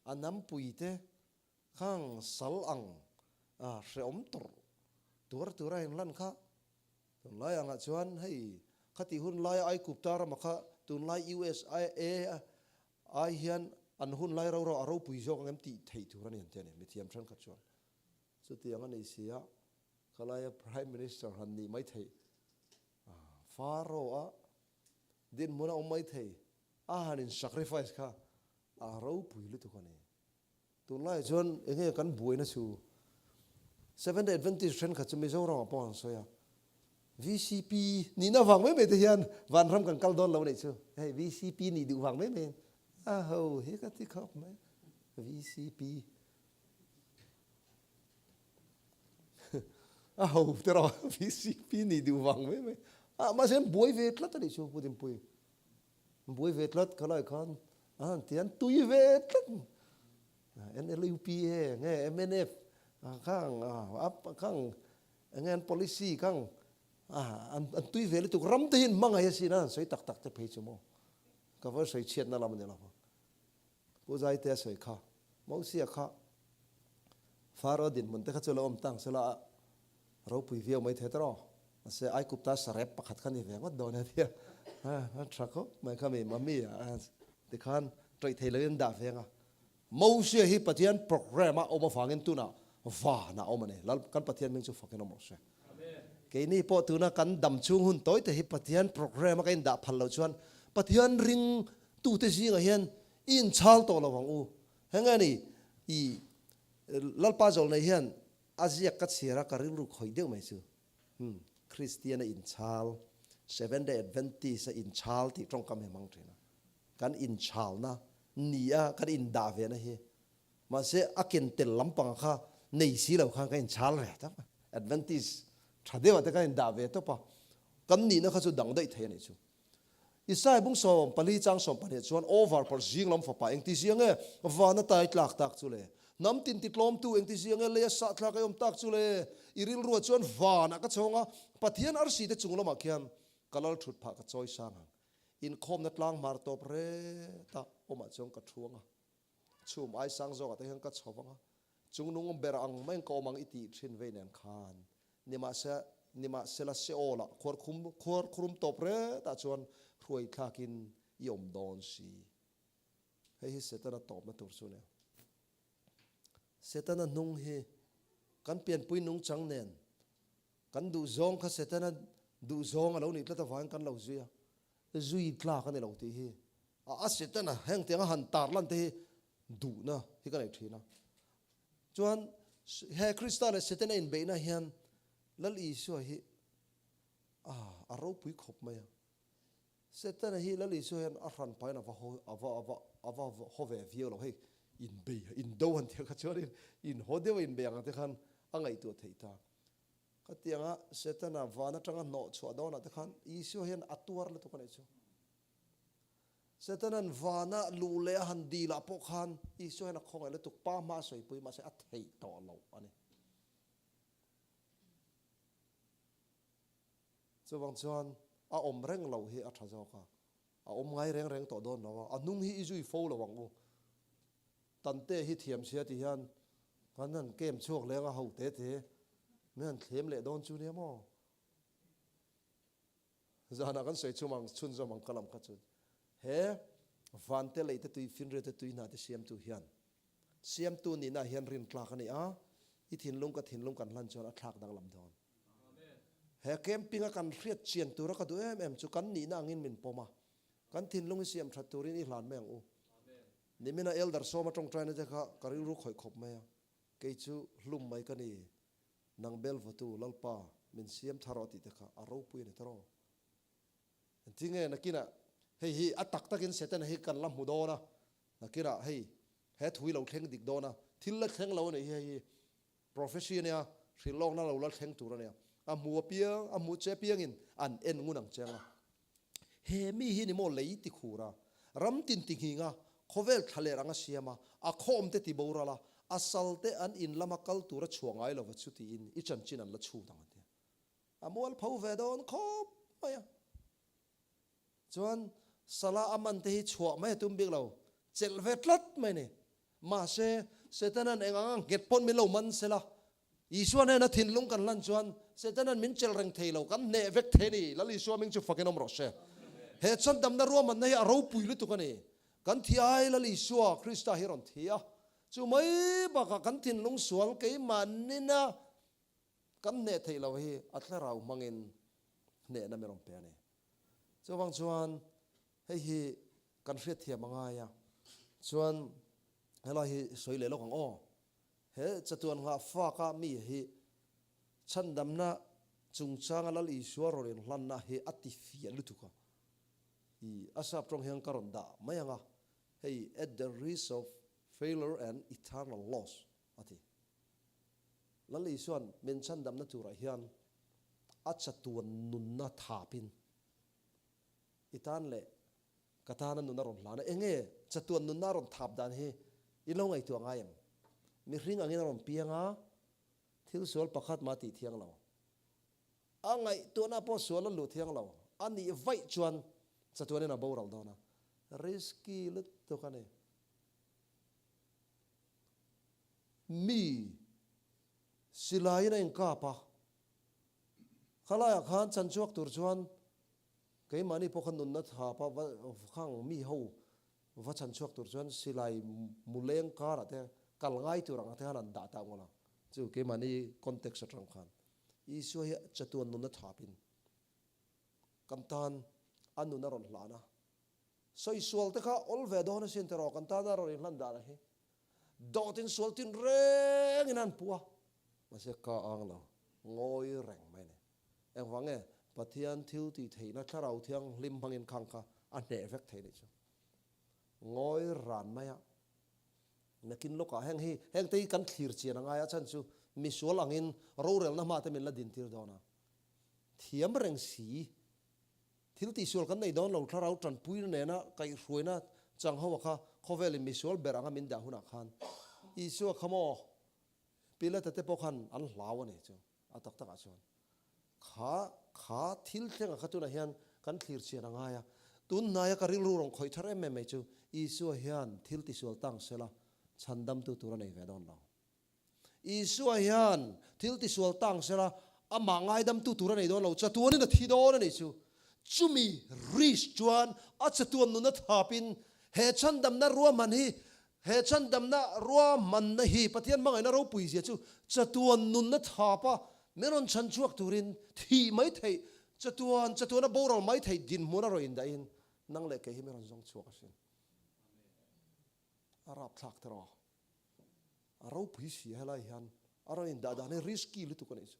A nampuite khang sal ang a hrehawm tawrh tuar tur a inlan kha. Tunlai angah chuan hei khati hun laia Aikupta rama kha tunlai USA ai hian an hun lai ro ro a ropui zawk ang em tih theih tur a ni an ti a ni, mithiam thenkhat chuan. Chutiang a ni si a, khalaia Prime Minister han nih mai theih Pharaoh-a dinhmun a awm mai thei a han in sacrifice kha A ropui lutuk a ni. Tunlaiah chuan eng nge kan buaina chu Seventh Day Adventist thenkhat chu Mizoramah pawh an sawi a, VCP nihna vang mai mai te hian vanram kan kal dawn lo anih chu. Hei VCP nih duh vang mai mai a ho hi ka ti khawp mai. VCP a ho te rawh VCP nih duh vang mai mai. A mahse an buai ve tlat anih chu Pu Dinpui. Buai ve tlat ka lai khan a han ti an tui ve tlat NLUPA nge MNF khang khang enge an policy khang an tui ve lutuk ram te hi an hmangaih asin a han sawi tak tak te phei chu maw ka va sawi chhiatna lam a ni lo vang. Pu Zaite a sawi kha Mosia kha Pharaoh dinhmun te kha chu lo awm tang sela a ropui viau mai thei tawh. Mahse Aikupta sarep pakhat kha ni ve ngawt dawn a tia. A tha khawp mai kha mi mami a tikhan ṭaih thei loin dah veng a. Mosia hi Pathian program a awm avangin tunah vanah a awm a ni. Lal kan Pathian hming chu fakin awm rawh se. Keini pawh tuna kan dam chhung hun tawi te hi Pathian program a ka indah phal loh chuan Pathian ring tute zingah hian i inchhal tawh lo ang u. Heng a ni, i Lalpa zawlnei hian a ziak ka chhiar a, ka rilru khawih deuh mai chu. Umm, Kristian a inchhal, Seventh Day Adventist a inchhal tih tawngkam hi a hmang thin a. Kan inchhalna ni a kan indah ve na hi, mahse a ken tel lampang kha nei si lo khan kan inchhal ve tawp a. Adventist tha deuh ah te kan indah ve tawp a, kan nihna kha chu dang daih thei a nih chu. Isaiah bung 14 chang 12 chuan over par zing lam fapa engti zia nge van a tai tlak tak chu le? Hnam tin ti tlawmtu engti zia nge lei a sah thlak ei awm tak chu le? I rilruah chuan vanah ka chhawng a, Pathian arsi te chung lamah khian ka lal thut phah ka chawi sang ang. Inkhawmna tlang hmar tawp reta awmah chuan ka thuang a, chhum ai sang zawkah te hian ka chho vang a, Chungnung ber ang maiin ka awm ang i tih thin vei nen khan nimahse nimahsela Seol-ah khuarkhum khuarkhurum tawp retah chuan hruai thlakin i awm dawn si. Hei hi Setana tawpna tur chu a nia. Setana hnung hi kan pianpui nungchang nen kan duhzawng kha Setana duhzawng a lo nih tlat avangin kan lo zui a, zui tlak a ni lo tih hi a Setana heng tianga han tarlan te hi duhna hi ka nei thin a. Chuan he Krista leh Setana inbeihna hian Lal Isua hi a ropui khawp mai a. Setana hi Lal Isua hian a hran pahin a va haw a va a va a va haw ve viau lo. Hei inbei indo han tih kha chuanin inhaw deuh a inbei ang te khan a ngaihtuah theih ta. Khatianga Setana van atanga hnawh chhuah dawnah te khan Isua hian a tuar lutuk a nih chu. Setanan vana luh leh a han dilah pawh khan Isua hian a khawngaih lutuk pa hma a sawipui mahse a theih tawh loh a ni. Chuvang chuan a awm reng loh hi a tha zawk a, a awm ngai reng reng tawh dawn lo a, a hnung hi i zui fo lo ang u. Tante hi thiam sia ti hian kan han kem chhuak leng a ho te te min han thlem leh dawn chu nia maw? Zanah kan sawi chhum ang chhunzawm ang ka lam kha chu he vante lei te tui finria te tui hna te siamtu hian siamtu nihna hian rin tlak a ni a, i thinlung ka thinlung kan hlan chuan a thlak danglam dawn. He camping a kan hriat chian tura ka duh em em chu kan nihna angin min pawm a, kan thinlung hi siam that turin i hlan mai ang u. Nimina Elder Sawma tawngtaina te kha ka rilru khawih khawp mai a, kei chu hlum mai ka ni, nang bel vawtu Lalpa min siam thar rawh tih te kha a ropui a ni tawh. Engtinge nakinah hei hi a tak takin Setana hi kan la hmu dawn a, nakinah hei he thu hi lo thleng dik dawn a, thil la thleng lo a nih hi hei hi. Prophecy a nia, hrilhlawkna lo la thleng tur a nia. A hmu apiang, a hmu che apiangin an en ngun ang cheng a. He mi hi ni maw lei ti khur a, ram tin ti nghing a, khawvel thla ler anga siam a, a khawm te ti boral a, a sal te an in lama kal tur a chhuah ngai lova chu tiin i chanchin an la chhut ang a tia. A mualpho ve dawn khawp mai a. Chuan Salah a man te hi chhuah mai a tum bik lo, chelh ve tlat mai a ni. Mahse, Setanan eng anga nghet pawn min lo man sela, Isua hnena thinlung kan hlan chuan Setanan min chelh reng thei lo, kan hneh vek thei a ni. Lal Isua hming chu fakin awm rawh se. He chhandamna ruahmanna hi a ropui lutuk a ni. Kan thi ai Lal Isua Krista hi rawn thi a, chu mai bakah kan thinlung sual keimahnin-a kan hneh theih loh hi a thlarau hmangin hnehna min rawn pe a ni. Chuvang chuan hei hi kan hriatthiam a ngai a, chuan helai hi sawi leh lawk ang aw. He chatuan nghah faka mi hi chhandamna chungchanga Lal Isua rawn inhlanna hi a ti fiah lutuk a. I a sap tawng hian ka rawn dah mai ang a, hei at the risk of failure and eternal loss a ti. Lal Isua'n min chhandamna turah hian a chatuan nunna thapin i tan leh ka tana nun a rawn hlan a. Enge chatuan nunna a rawn thap dan hi i lo ngaihtuah ngai em? Mihring angin a rawn piang a, thil sual pakhat mah tih thiang lo. A ngaihtuahna pawh sual a luh thiang lo. A nih vaih chuan chatuanin a boral dawn a. Risky lutuk a ni. Mi silaiin a inkap a, khalaiah khan chanchhuak tur chuan keimahni pawh kha nunna thap a, khang mi ho va chanchhuak tur chuan silai muleng karah te kal ngai tur ang te khan an dah ta ngawt a, chu keimahni context atang khan Isua hi chatuan nunna thapin kan tan a nun a rawn hlan a. Sawisual te kha awl ve dawn asin tiraw kan tana rawn inhlan dan hi. Dawtin sual tin rengin an pu a, mahse ka ang lo, ngawi reng mai a ni. Engvang nge Pathian thil tih theihna Thlarau Thianghlim hmangin khang kha a hneh vek thei nih chu. Ngawi ran mai a, nakin lawkah heng hi heng te hi kan thlir chian a ngai a, chhan chu misual angin rorelna hma te min la dintir dawn a, thiam reng si. Thil tihsual kan nei dawn lo, thlarau tanpuina nena kaihhruaina chang ho a kha khawvelin misual ber anga min dah hunah khan Isua kha maw Pilata te pawh khan an hlau a ni chu a tak takah chuan kha kha thil thlengah kha tunah hian kan thlir chian a ngai a, tun hnaia ka rilru rawn khawih thar em em mai chu Isua hian thil tisual tang sela chhandamtu tur a nei ve dawn lo. Isua hian thil tisual tang sela amah ngaidamtu tur a nei dawn lo, chatuanin a thi dawn a nih chu. Chumi risk chuan a chatuan nuna thapin he chhandamna ruahman hi, he chhandamna ruahmanna hi Pathian hmangaihna ropui zia chu chatuan nunna thapa min rawn chhan chhuak turin thih mai theih, chatuan chatuana boral mai theih dinhmun a rawn indahin nang leh kei hi min rawn zawng chhuak asin. A rapthlak tiraw? A ropui si a helai hian a rawn indah dan hi risky lutuk a nih chu.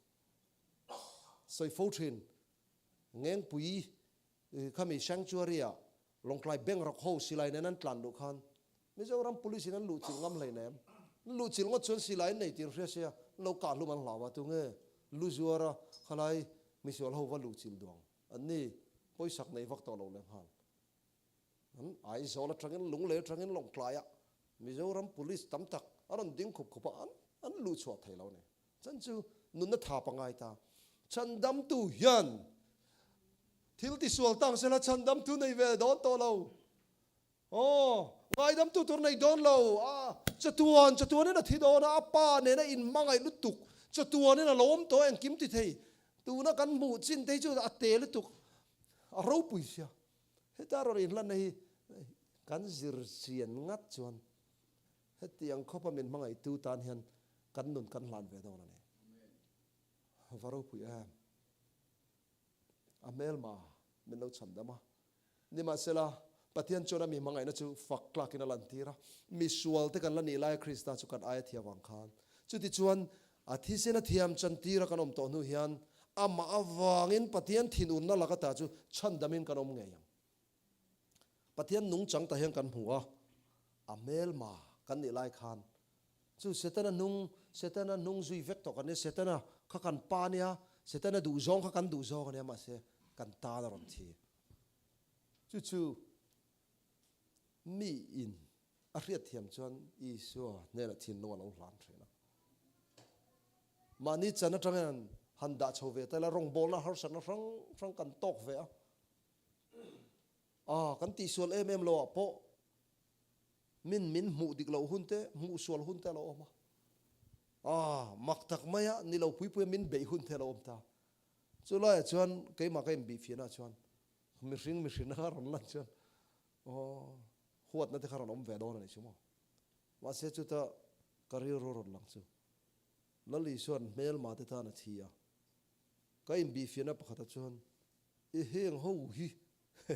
Sawi fo thin Ngengpui khami sanctuary ah Lawngtlai bank rawk ho silai nen an tlan luh khan Mizoram police in an luh chilh ngam hleinem. An luh chilh ngawt chuan silai an nei tir hria sia an lo kah hlum an hlau a tunge lu zuar a khalai misual ho va luh chilh duang an ni pawisak nei vak tawh lo lehnghal. An Aizawl atangin Lunglei atangin Lawngtlaiah Mizoram Police tam tak a rawn ding khup khup a, an an luh chhuah thei lo a ni. Chan chu nunna tha pangai ta. Chhandamtu hian. Thil tisual tang sela chhandamtu nei ve dawn tawh lo. Aw, ngaidamtu tur nei dawn lo. A, chatuan, chatuanin a thi dawn a, a pa nena inhmangaih lutuk, chatuanin a lawm tawh engkim ti thei. Tuna kan hmuh chin te hi chu a te lutuk, a ropui sia. Heta rawn inhlanna hi kan zir chian ngat chuan hetiang khawpa min hmangaihtu tan hian kan nun kan hlan ve dawn a ni. Va ropui em! A hmelma min lo chhandam a. Nimahsela, Pathian chuan a mi hmangaihna chu fak tlakin a lantir a, misualte kan la nih laia Krista chu kan aia thiam vang khan. Chutichuan, a thisen a thiam chantira kan awm tawh hnu hian, amah avangin Pathian thinurna laka ta chu chhandamin kan awm ngei ang. Pathian nungchang ta hian kan hmu a, a hmelma kan nih lai khan chu Setana hnung, Setana hnung zui vek tawh kan nia, Setana kha kan pa nia, Setana duhzawng kha kan duhzawng a nia, mahse kan tan a rawn thi. Chu chu mi in a hriatthiam chuan Isua hnenah thinlung a lo hlan thin a. Mahni chan atangin han dah chho ve ta ila, rawngbawlna harsatna hrang hrang kan tawk ve a. A, kan tihsual em em lo ah pawh min min hmuh dik loh hun te, hmuh sual hun te a lo awm a. A, mak tak maia ni lo pui puia min beih hun te a lo awm ta. Chu laiah chuan keimah ka inbihfiahna chuan mihring mihrinna kha rawn lan chuan aw huatna te kha rawn awm ve dawn a ni chu maw. Mahse chuta ka rilru rawn lang chu Lal Isua'n hmelma te tan a thi a. Ka inbihfiahna pakhata chuan I heng ho hi,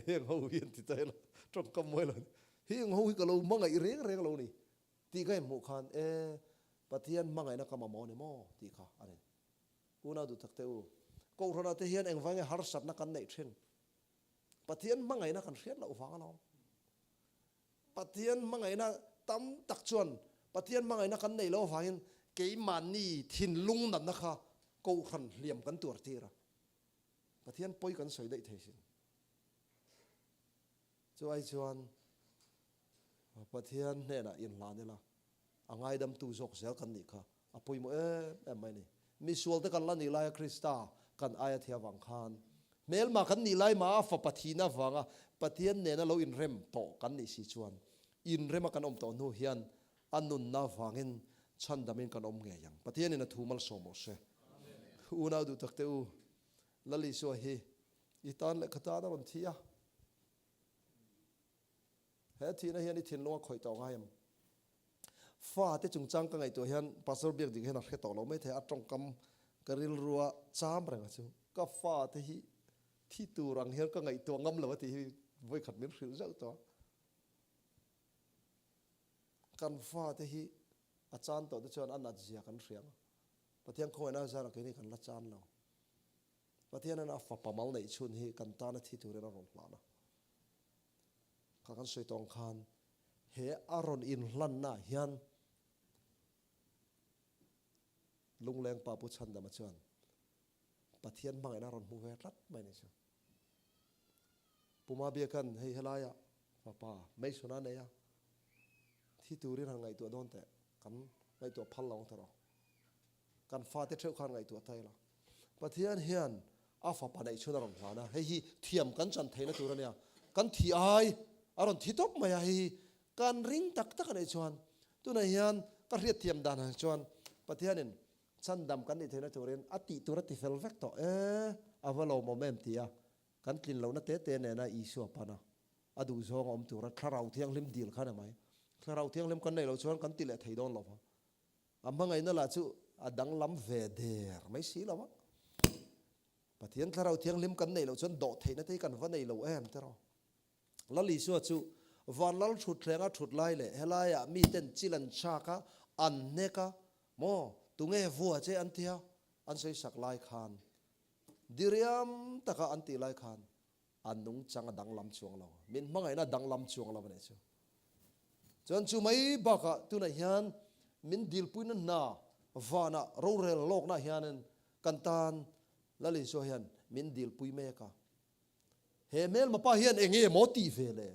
heng ho hi an ti ta ila, tawngkam mawi lo ni, heng ho hi ka lo hmangaih reng reng lo ni tih ka inhmuh khan e, Pathian hmangaihna ka mamawh a ni maw tih kha a ni. Unau duh tak te u, Kohhranah te hian engvai nge harsatna kan neih thin? Pathian hmangaihna kan hriat loh vang alawm. Pathian hmangaihna tam tak chuan Pathian hmangaihna kan neih loh avangin keimahni thinlung natna kha Kohhran hliam kan tuar tir a. Pathian pawi kan sawi daih thei sin. Chu ai chuan Pathian hnenah inhlan ila, a ngaidamtu zawk zel kan nih kha a pawimawh em em mai a ni. Misualte kan la nih laia Krista kan aia thei avang khan hmelma kan nih lai mah a fapa thihna avanga Pathian nena lo inrem tawh kan nih si chuan inrema kan awm tawh hnu hian a nunna avangin chhandamin kan awm ngei ang. Pathianin a thu malsawm rawh se. Unau duh tak te u, Lal Isua hi i tan leh ka tan a rawn thi a. He thihna hian i thinlung a khawih tawh ngai em? Fate chungchang ka ngaihtuah hian Pastor Biak Dik hian a hre tawh lo maithei a tawngkam ka rilrua cham reng a chu. Ka fate hi thi tur ang hian ka ngaihtuah ngam lo a tih hi vawikhat min hrilh zauh tawh a. Kan fate hi a chan tawh te chuan a nat zia kan hria ang. Pathian khawngaihna zarah keini kan la chan lo. Pathianin a fapa mal neih chhun hi kan tana thi turin a rawn hlan a. Kha kan sawi tawng khan he a rawn inhlanna hian Lungleng pa Pu Chhandama chuan Pathian hmangaihna a rawn hmu ve tlat mai ni chu. Pu Mabiakan hei helaia fapa Mason a nei a, thi turin han ngaihtuah dawn teh, kan ngaihtuah phal lo ang ta rawh. Kan fate theuh khan ngaihtuah ta ila. Pathian hian a fapa neih chhun a rawn hlan a, hei hi thiam kan chan theihna tur a nia. Kan thi ai a rawn thi tawp mai a, hei hi kan ring tak tak a nih chuan tunah hian ka hriatthiam dan ah chuan Pathianin chhandam kan nih theihna turin a tih tur a ti fel vek tawh e, a va lawmawm em tia kan tlin lohna te te nena Isua pana a duhzawng a awm tura Thlarau Thianghlim dil kha a ni mai. Thlarau Thianghlim kan neih loh chuan kan ti leh thei dawn lo va. A hmangaihna lah chu a danglam ve der mai si lo a. Pathian Thlarau Thianghlim kan neih loh chuan dawh theihna te hi kan va nei lo em te rawh. Lal Isua chu van lal thutthleng a thut lai leh helaiah miten chil an chak a, an hnek a, maw tunge vua che an tia an sawi sak lai khan diriam taka an tih lai khan a nungchang a danglam chuang lo, min hmangaihna a danglam chuang lo a nih chu. Chuan chu mai bakah tunah hian min dilpuina hna vanah rorel lawkna hianin kan tan Lal Isua hian min dilpui mek a. He hmelma pa hian eng nge maw tih ve le?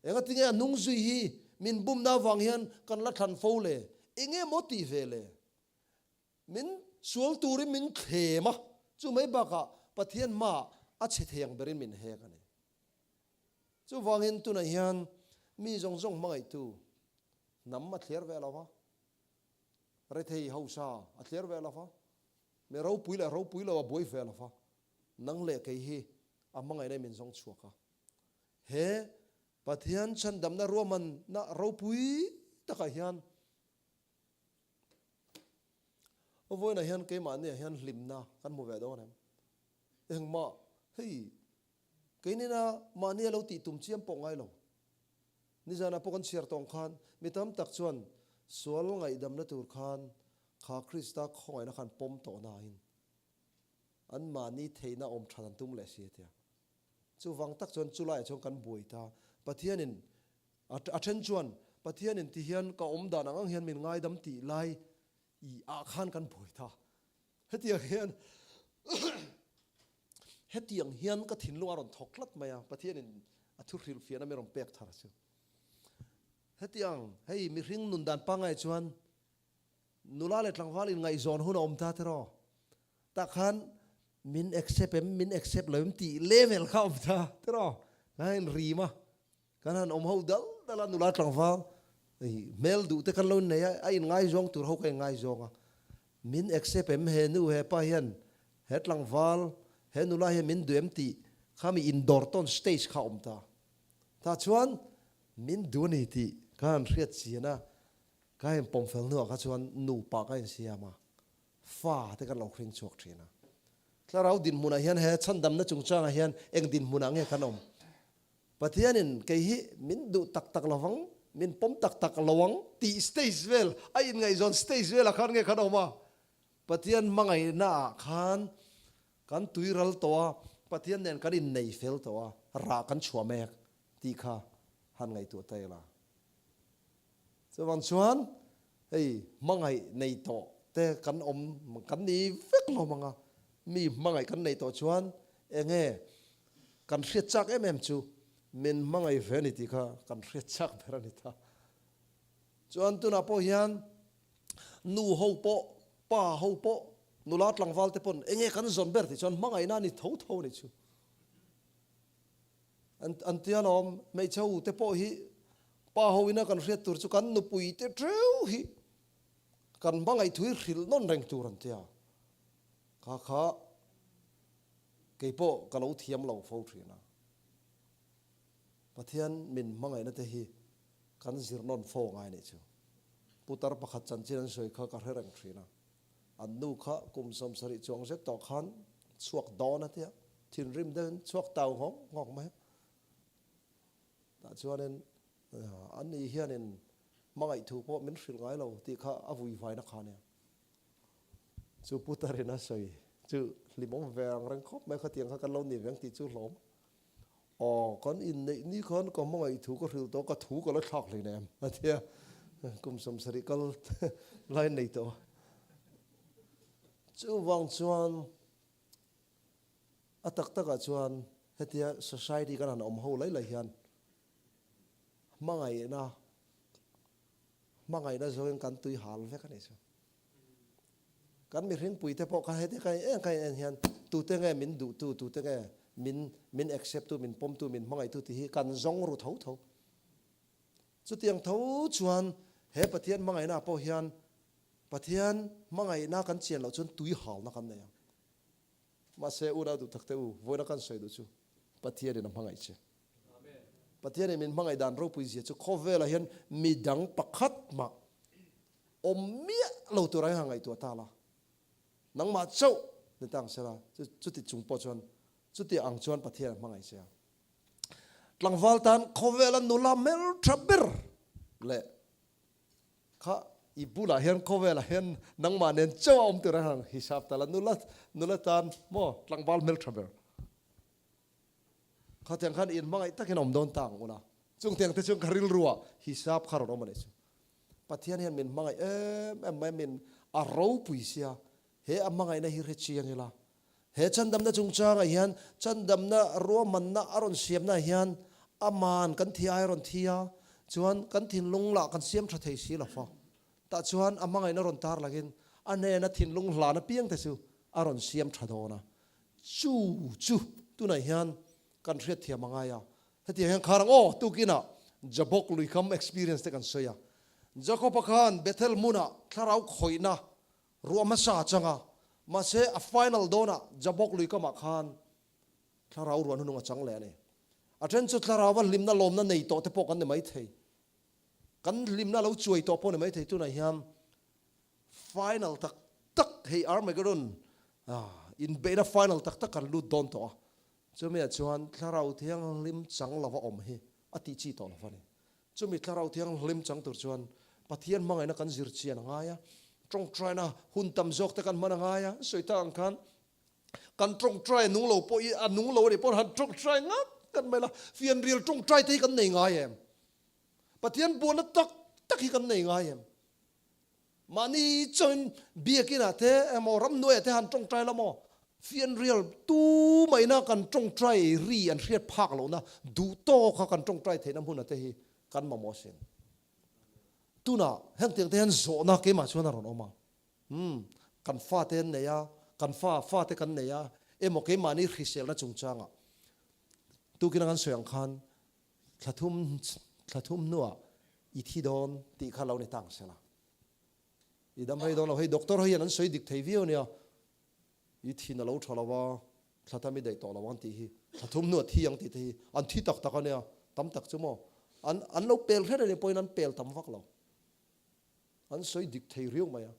Engatinge a hnung zui hi min bumna avang hian kan la thlan fo le? Eng nge maw tih ve le? Min sual turin min thlem a, chu mai bakah Pathian hmaah A chhe thei ang berin min hek a ni. Chuvangin tunah hian mi zawng zawng hmangaihtu hnam a thliar ve lo va, rethei hausa a thliar ve lo va, mi ropui leh ropui lo a buai ve lo va, nang leh kei hi a hmangaihna in min zawng chhuak a. He Pathian chhandamna ruahmanna ropui takah hian vawiinah hian keimahniah hian hlimna kan hmu ve dawn em? Engmah hei keinina mahnia lo tih tum chiam pawh ngai lo. Nizanah pawh kan chhiar tawng khan mi tam tak chuan sual ngaihdamna tur khan kha Krista khawngaihna khan pawm tawh nain an mahni theihna awm that an tum leh si a tia. Chuvang tak chuan chulaiah chuan kan buai ta. Pathianin a then chuan Pathianin ti hian ka awm dan ang ang hian min ngaidam tih lai i ah khan kan buai ta. Hetiang hian hetiang hian ka thinlung a rawn thawk tlat mai a, Pathianin a thu hrilhfiahna mi rawn pek thar chu. Hetiang hei mihring nun dan pangngai chuan nula leh tlangval inngaihzawn hun a awm ta tiraw? Tah khan min accept em, min accept lo em tih level kha a awm ta tiraw? Kan han inrim a, Kan han awm ho dal dal a, nula tlangval hmel duh te kan lo nei a, a inngaizawng tur ho ka inngaizawng a, min accept em he nu he pa hian he tlangval he nula hian min duh em tih kha mi indawr tawn stage kha a awm ta. Tah chuan min duh a ni tih ka han hriat chian a, ka inpawm fel hnuah kha chuan nupa ka insiam a, fa te kan lo hring chhuak thin a. Thlarau dinhmunah hian he chhandamna chungchangah hian eng dinhmunah nge kan awm? Pathianin kei hi min duh tak tak lovang, min pawm tak tak lo ang tih stage vel, a inngaihzawn stage velah khan nge khan a awm a? Pathian hmangaihna ah khan kan tui ral tawh a, Pathian nen kan innei fel tawh a, rah kan chhuah mek tih kha han ngaihtuah ta ila. Chuvang chuan hei hmangaih nei tawh te kan awm kan ni vek hlawm ang a, mi hmangaih kan nei tawh chuan enge kan hriat chak em em chu min hmangaih ve a ni tih kha kan hriat chak ber a ni ta. Chuan tunah pawh hian nu ho pawh pa ho pawh nula tlangval te pawn enge kan zawn ber tih chuan hmangaihna a ni tho tho a ni chu. An an tia lawm, hmeichhe u te pawh hi pa ho ina kan hriat tur chu kan nupui te teuh hi kan hmangaih thu hi hrilh nawn reng tur an tia. Kha kha kei pawh ka lo thiam lo fo thin a. Pathian min hmangaihna te hi kan zir nawn fo ngai nih chu. Putar pakhat chanchin an sawi kha ka hre reng thin a. An nu kha kum 70 chuang zet tawh khan chhuak dawn a tia, thinrim deuhin chhuak tau nghawk nghawk mai a. Tah chuanin an ni hianin hmangaih thu pawh min hrilh ngai lo tih kha a vui vaina kha nia. Chu Putarin a sawi chu hlimawm ve ang reng khawp mai khatiang kha kan lo ni veng tih chu hlawm. Aw, kan inneih ni khan ka hmangaih thu ka hrilh tawh, ka thu ka la thlak hlei nem a tia, kum 70 kal lai nei tawh. Chuvang chuan a tak takah chuan hetia society kan han awm ho lai lai hian hmangaihna hmangaihna zawngin kan tui hal vek a nih chu. Kan mihringpui te pawh kha heti ka en ka en hian tute nge min duhtu, tute nge min min accept tu, min pawmtu, min hmangaihtu tih hi kan zawng ru tho tho. Chutiang tho chuan he Pathian hmangaihna ah pawh hian Pathian hmangaihna kan chian loh chuan tui halna kan nei ang. Mahse unau duh tak te u, vawiina kan sawi duh chu Pathianin a hmangaih che. Pathianin min hmangaih dan ropui zia chu khawvelah hian midang pakhat mah awm miah lo tur ang ngaihtuah ta la, nangmah chauh ni ta ang sela, chuti chung pawh chuan chuti ang chuan Pathian a hmangaih che a. Tlangval tan khawvela nula hmeltha ber leh kha i bulah hian khawvelah hian nangmah nen chauh a awm tur ang hisap ta la, nula nula tan maw tlangval hmeltha ber. Khatiang khan in hmangaih takin awm dawn ta ang ula, chungtiang te chuan ka rilruah hisap kha rawn awm a nih chu. Pathian hian min hmangaih em em mai, min a ropui sia, he a hmangaihna hi hre chiang ila, he chandamna chungchangah hian chandamna ruahmanna a rawn siamna hian aman kan thi ai a rawn thi a, chuan kan thinlung lah kan siam tha thei si lo fa. Tah chuan a hmangaihna rawn tar langin a hnena thinlung hlan apiang te chu a rawn siam tha dawn a, chu chu. Tunah hian kan hriatthiam a ngai a. Hetiang hian khar ang aw, tukinah Jabok luikam experience te kan sawi a. Jakob-a khan Bethel hmunah thlarau khawihna ruah hmasa a chang a, mahse a final dawnah Jabok luikamah khan thlarau ruah hnunung a chang leh a ni. A then chu thlarauva hlimna lawmna nei tawh te pawh kan ni maithei. Kan hlimna lo chuai tawh pawh ni maithei tunah hian Final tak tak hei Armageddon inbeihna final tak tak kan lut dawn tawh a, chumi ah chuan Thlarau Thianghlim chang lova awm hi a tih chi tawh lo a ni. Chumi Thlarau Thianghlim chang tur chuan Pathian hmangaihna kan zir chian a ngai a, tawngtaina hun tam zawk te kan hman a ngai a, sawi tak ang khan kan tawngtai a nung lo pawh i a nung lo a nih pawh han tawngtai ngat ngat mai la, fianrial tawngtai te hi kan nei ngai em? Pathian buaina tak tak hi kan nei ngai em? Mahni chauhin biakinah te emaw ramhnuaiah te han tawngtai la maw? Fianrial tu maina kan tawngtai ri an hriat phak lohna duh tawka kan tawngtai theihna hmuna te hi kan mamawh asin. Tunah hengtiang te hian zawhna keimah chuan a rawn awm a. Umm, kan fate an nei a, kan fa fate kan nei a, emaw keimahni hriselna chungchangah tukina kan sawi ang khan Thla thum thla thum hnuah i thi dawn tih kha lo ni tang sela. I dam rei dawn lo. Hei doctor ho hian an sawi dik thei viau ania. I thin a lo tha lo a, thla tam i daih tawh lo ang tih hi. Thla thum hnuah thi ang tih te hi an thi tak tak ania. Tam tak chu maw. An an lo pel hret anih pawhin an pel tam vak lo. An sawi dik thei riau mai a.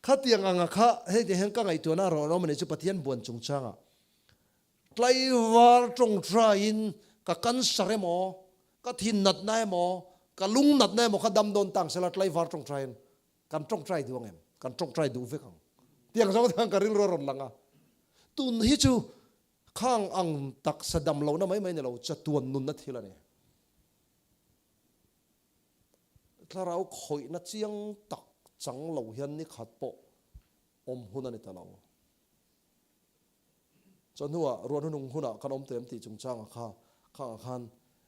Khatiang anga kha hei ti hian ka ngaihtuahna a rawn awm a nih chu Pathian buan chungchangah Tlaivar tawngtaiin ka cancer emaw, ka thin natna emaw, ka lung natna emaw kha dam dawn tang sela tlaivar tawngtaiin kan tawngtai duh ang em? Kan tawngtai duh vek ang. Tiang zawng te khan ka rilru a rawn lang a. Tun hi chu khang ang taksa dam lohna mai mai ni lo, chatuan nunna thil a ni. Thlarau khawihna chiang tak chang lo hian ni khat pawh awm hun a ni ta lo. Chawhnuah ruahhnunung hunah kan awm teh em tih chungchangah kha khangah khan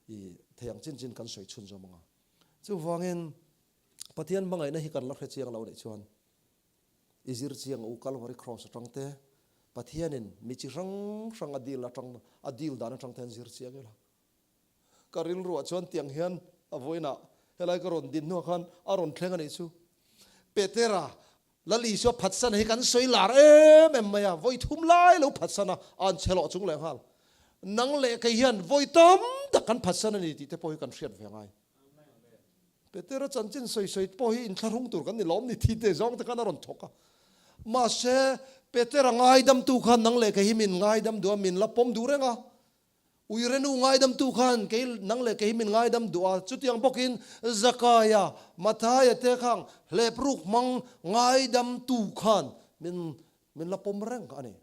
i thei ang chin chin kan sawi chhun zawm ang a. Chuvangin Pathian hmangaihna hi kan la hre chiang lo nih chuan i zir chiang u Kalvari Cross atang te Pathianin mi chi hrang hrang a dil atang a dil dan atang te an zir chiang ila. Ka rilruah chuan tiang hian a vawiinah helai ka rawn din hnuah khan a rawn thleng a nih chu. Petera, Lal Isua phatsan hi kan sawi lar em em mai a, vawi thum lai lo phatsan a, a an chhe lawh chung leh nghal. Nang leh kei hian vawi tam tak kan phatsan a ni tih te pawh hi kan hriat ve ngai. Petera chanchin sawi sawi pawh hi inthlahrung tur kan ni lawm ni thi te zawng te khan a rawn thawk a. Mahse, Petera ngaidamtu khan nang leh kei hi min ngaidam duh a, min la pawm duh reng a. Uirenu ngaidamtu khan kei nang leh kei min ngaidam duh a, chutiang bawkin Zakaia, Mathaia te khang hlepruk hmang ngaidamtu khan min min la pawm reng a ni.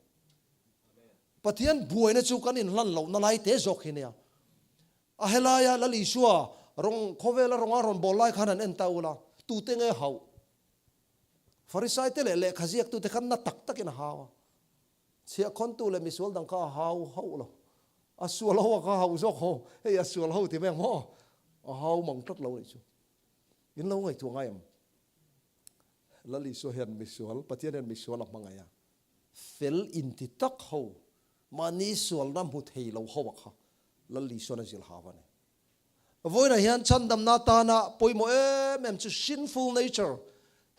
Pathian buaina chu kan inhlan lohna lai te zawk hi nia. A helaia Lal Isua rawng khawvela rawnga rawn bawl lai khan han en ta ula, tute nge hauh? Farisai te leh lehkha ziaktute khan na tak takin a hau a. Chhiahkhawntu leh misual dang kha a hau hauh lo. A sual ho a kha hauh zawk ho. Hei a sual ho ti mai ang maw? A hau mang tlat lo anih chu. In lo ngaihtuah ngai ang. Lal Isua hian misual, Pathian hian misual a hmangaih a. Fel inti tak ho, mahni sualna hmu thei lo ho a kha Lal Isuan a zilh hau a ni. Vawiinah hian chhandamna atana pawimawh em em chu sinful nature,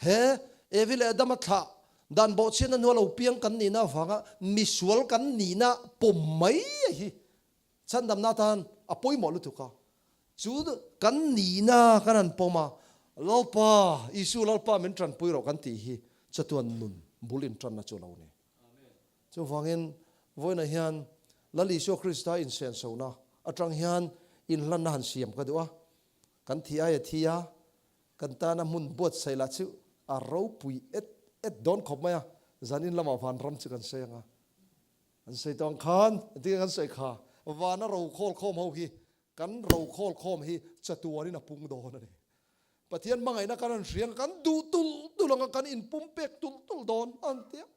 he Evi leh Adama thlah dan bawhchhiatna hnua lo piang kan nihna avanga misual kan nihna pawm mai a hi chhandamna atan a pawimawh lutuk a. Chu kan nihna kan han pawm a, Lalpa, Isu Lalpa min tanpui rawh kan tih hi chatuan nun bul intanna chu a lo ni. Chuvangin, vawiinah hian Lal Isua Krista insensohna atang hian inhlanna han siam ka duh a. Kan thi aia thi a, kan tana hmun buatsaih lah chu a ropui et et dawn khawp mai a, zanin lamah vanram chu kan sawi ang a. An sawi tawh ang khan, engtin nge kan sawi kha? Vana rokhawl khawm ho hi, kan rokhawl khawm hi chatuanin a pung dawn a ni. Pathian hmangaihna kan han hria ang a, kan duh tulh tulh ang a, kan inpumpek tulh tulh dawn a han ti a.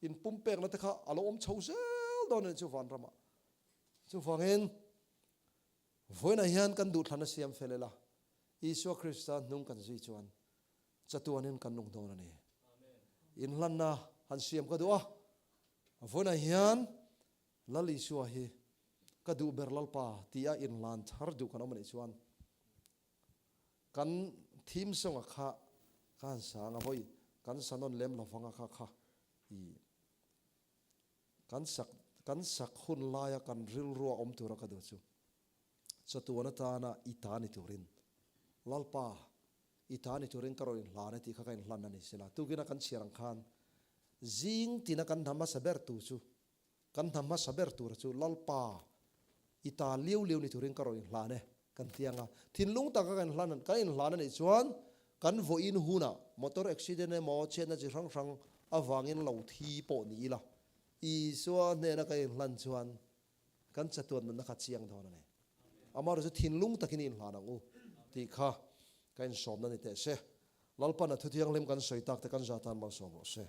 Inpumpekna te kha a lo awm chho zel dawn a ni chu vanramah. Chuvangin vawiinah hian kan duhthlanna siam fel ila, Isua Krista hnung kan zui chuan chatuanin kan nung dawn a ni. Inhlanna han siam ka duh a, vawiinah hian. Lal Isua hi ka duh ber Lalpa tia inhlan thar duh kan awm a nih chuan kan theme song a kha ka han sa ang a, vawi kan sa nawn lem lo vang a kha kha i kan sak kan sak hun laia kan rilrua awm tura ka duh chu chatuan atana i ta ni turin Lalpa i ta ni turin ka rawn inhlan e tih kha ka inhlan a ni sela. Tukina kan chhiar ang khan zing tina kan hna hmasa ber tu chu Kan hna hmasa ber tura chu Lalpa i ta liau liau ni turin ka rawn inhlan e, kan ti ang a. Thinlung taka kan inhlan kan inhlan a nih chuan kan vawiin hunah motor accident emaw chhiatna chi hrang hrang avangin lo thi pawh ni ila, Isua hnena kan inhlan chuan kan chatuan nunna kha chiang dawn a ni. Amaherawhchu thinlung takin i inhlan ang u tih kha ka insawmna ni teh se. Lalpan a thuthianghlim kan sawi tak te kan zah tan malsawm rawh se.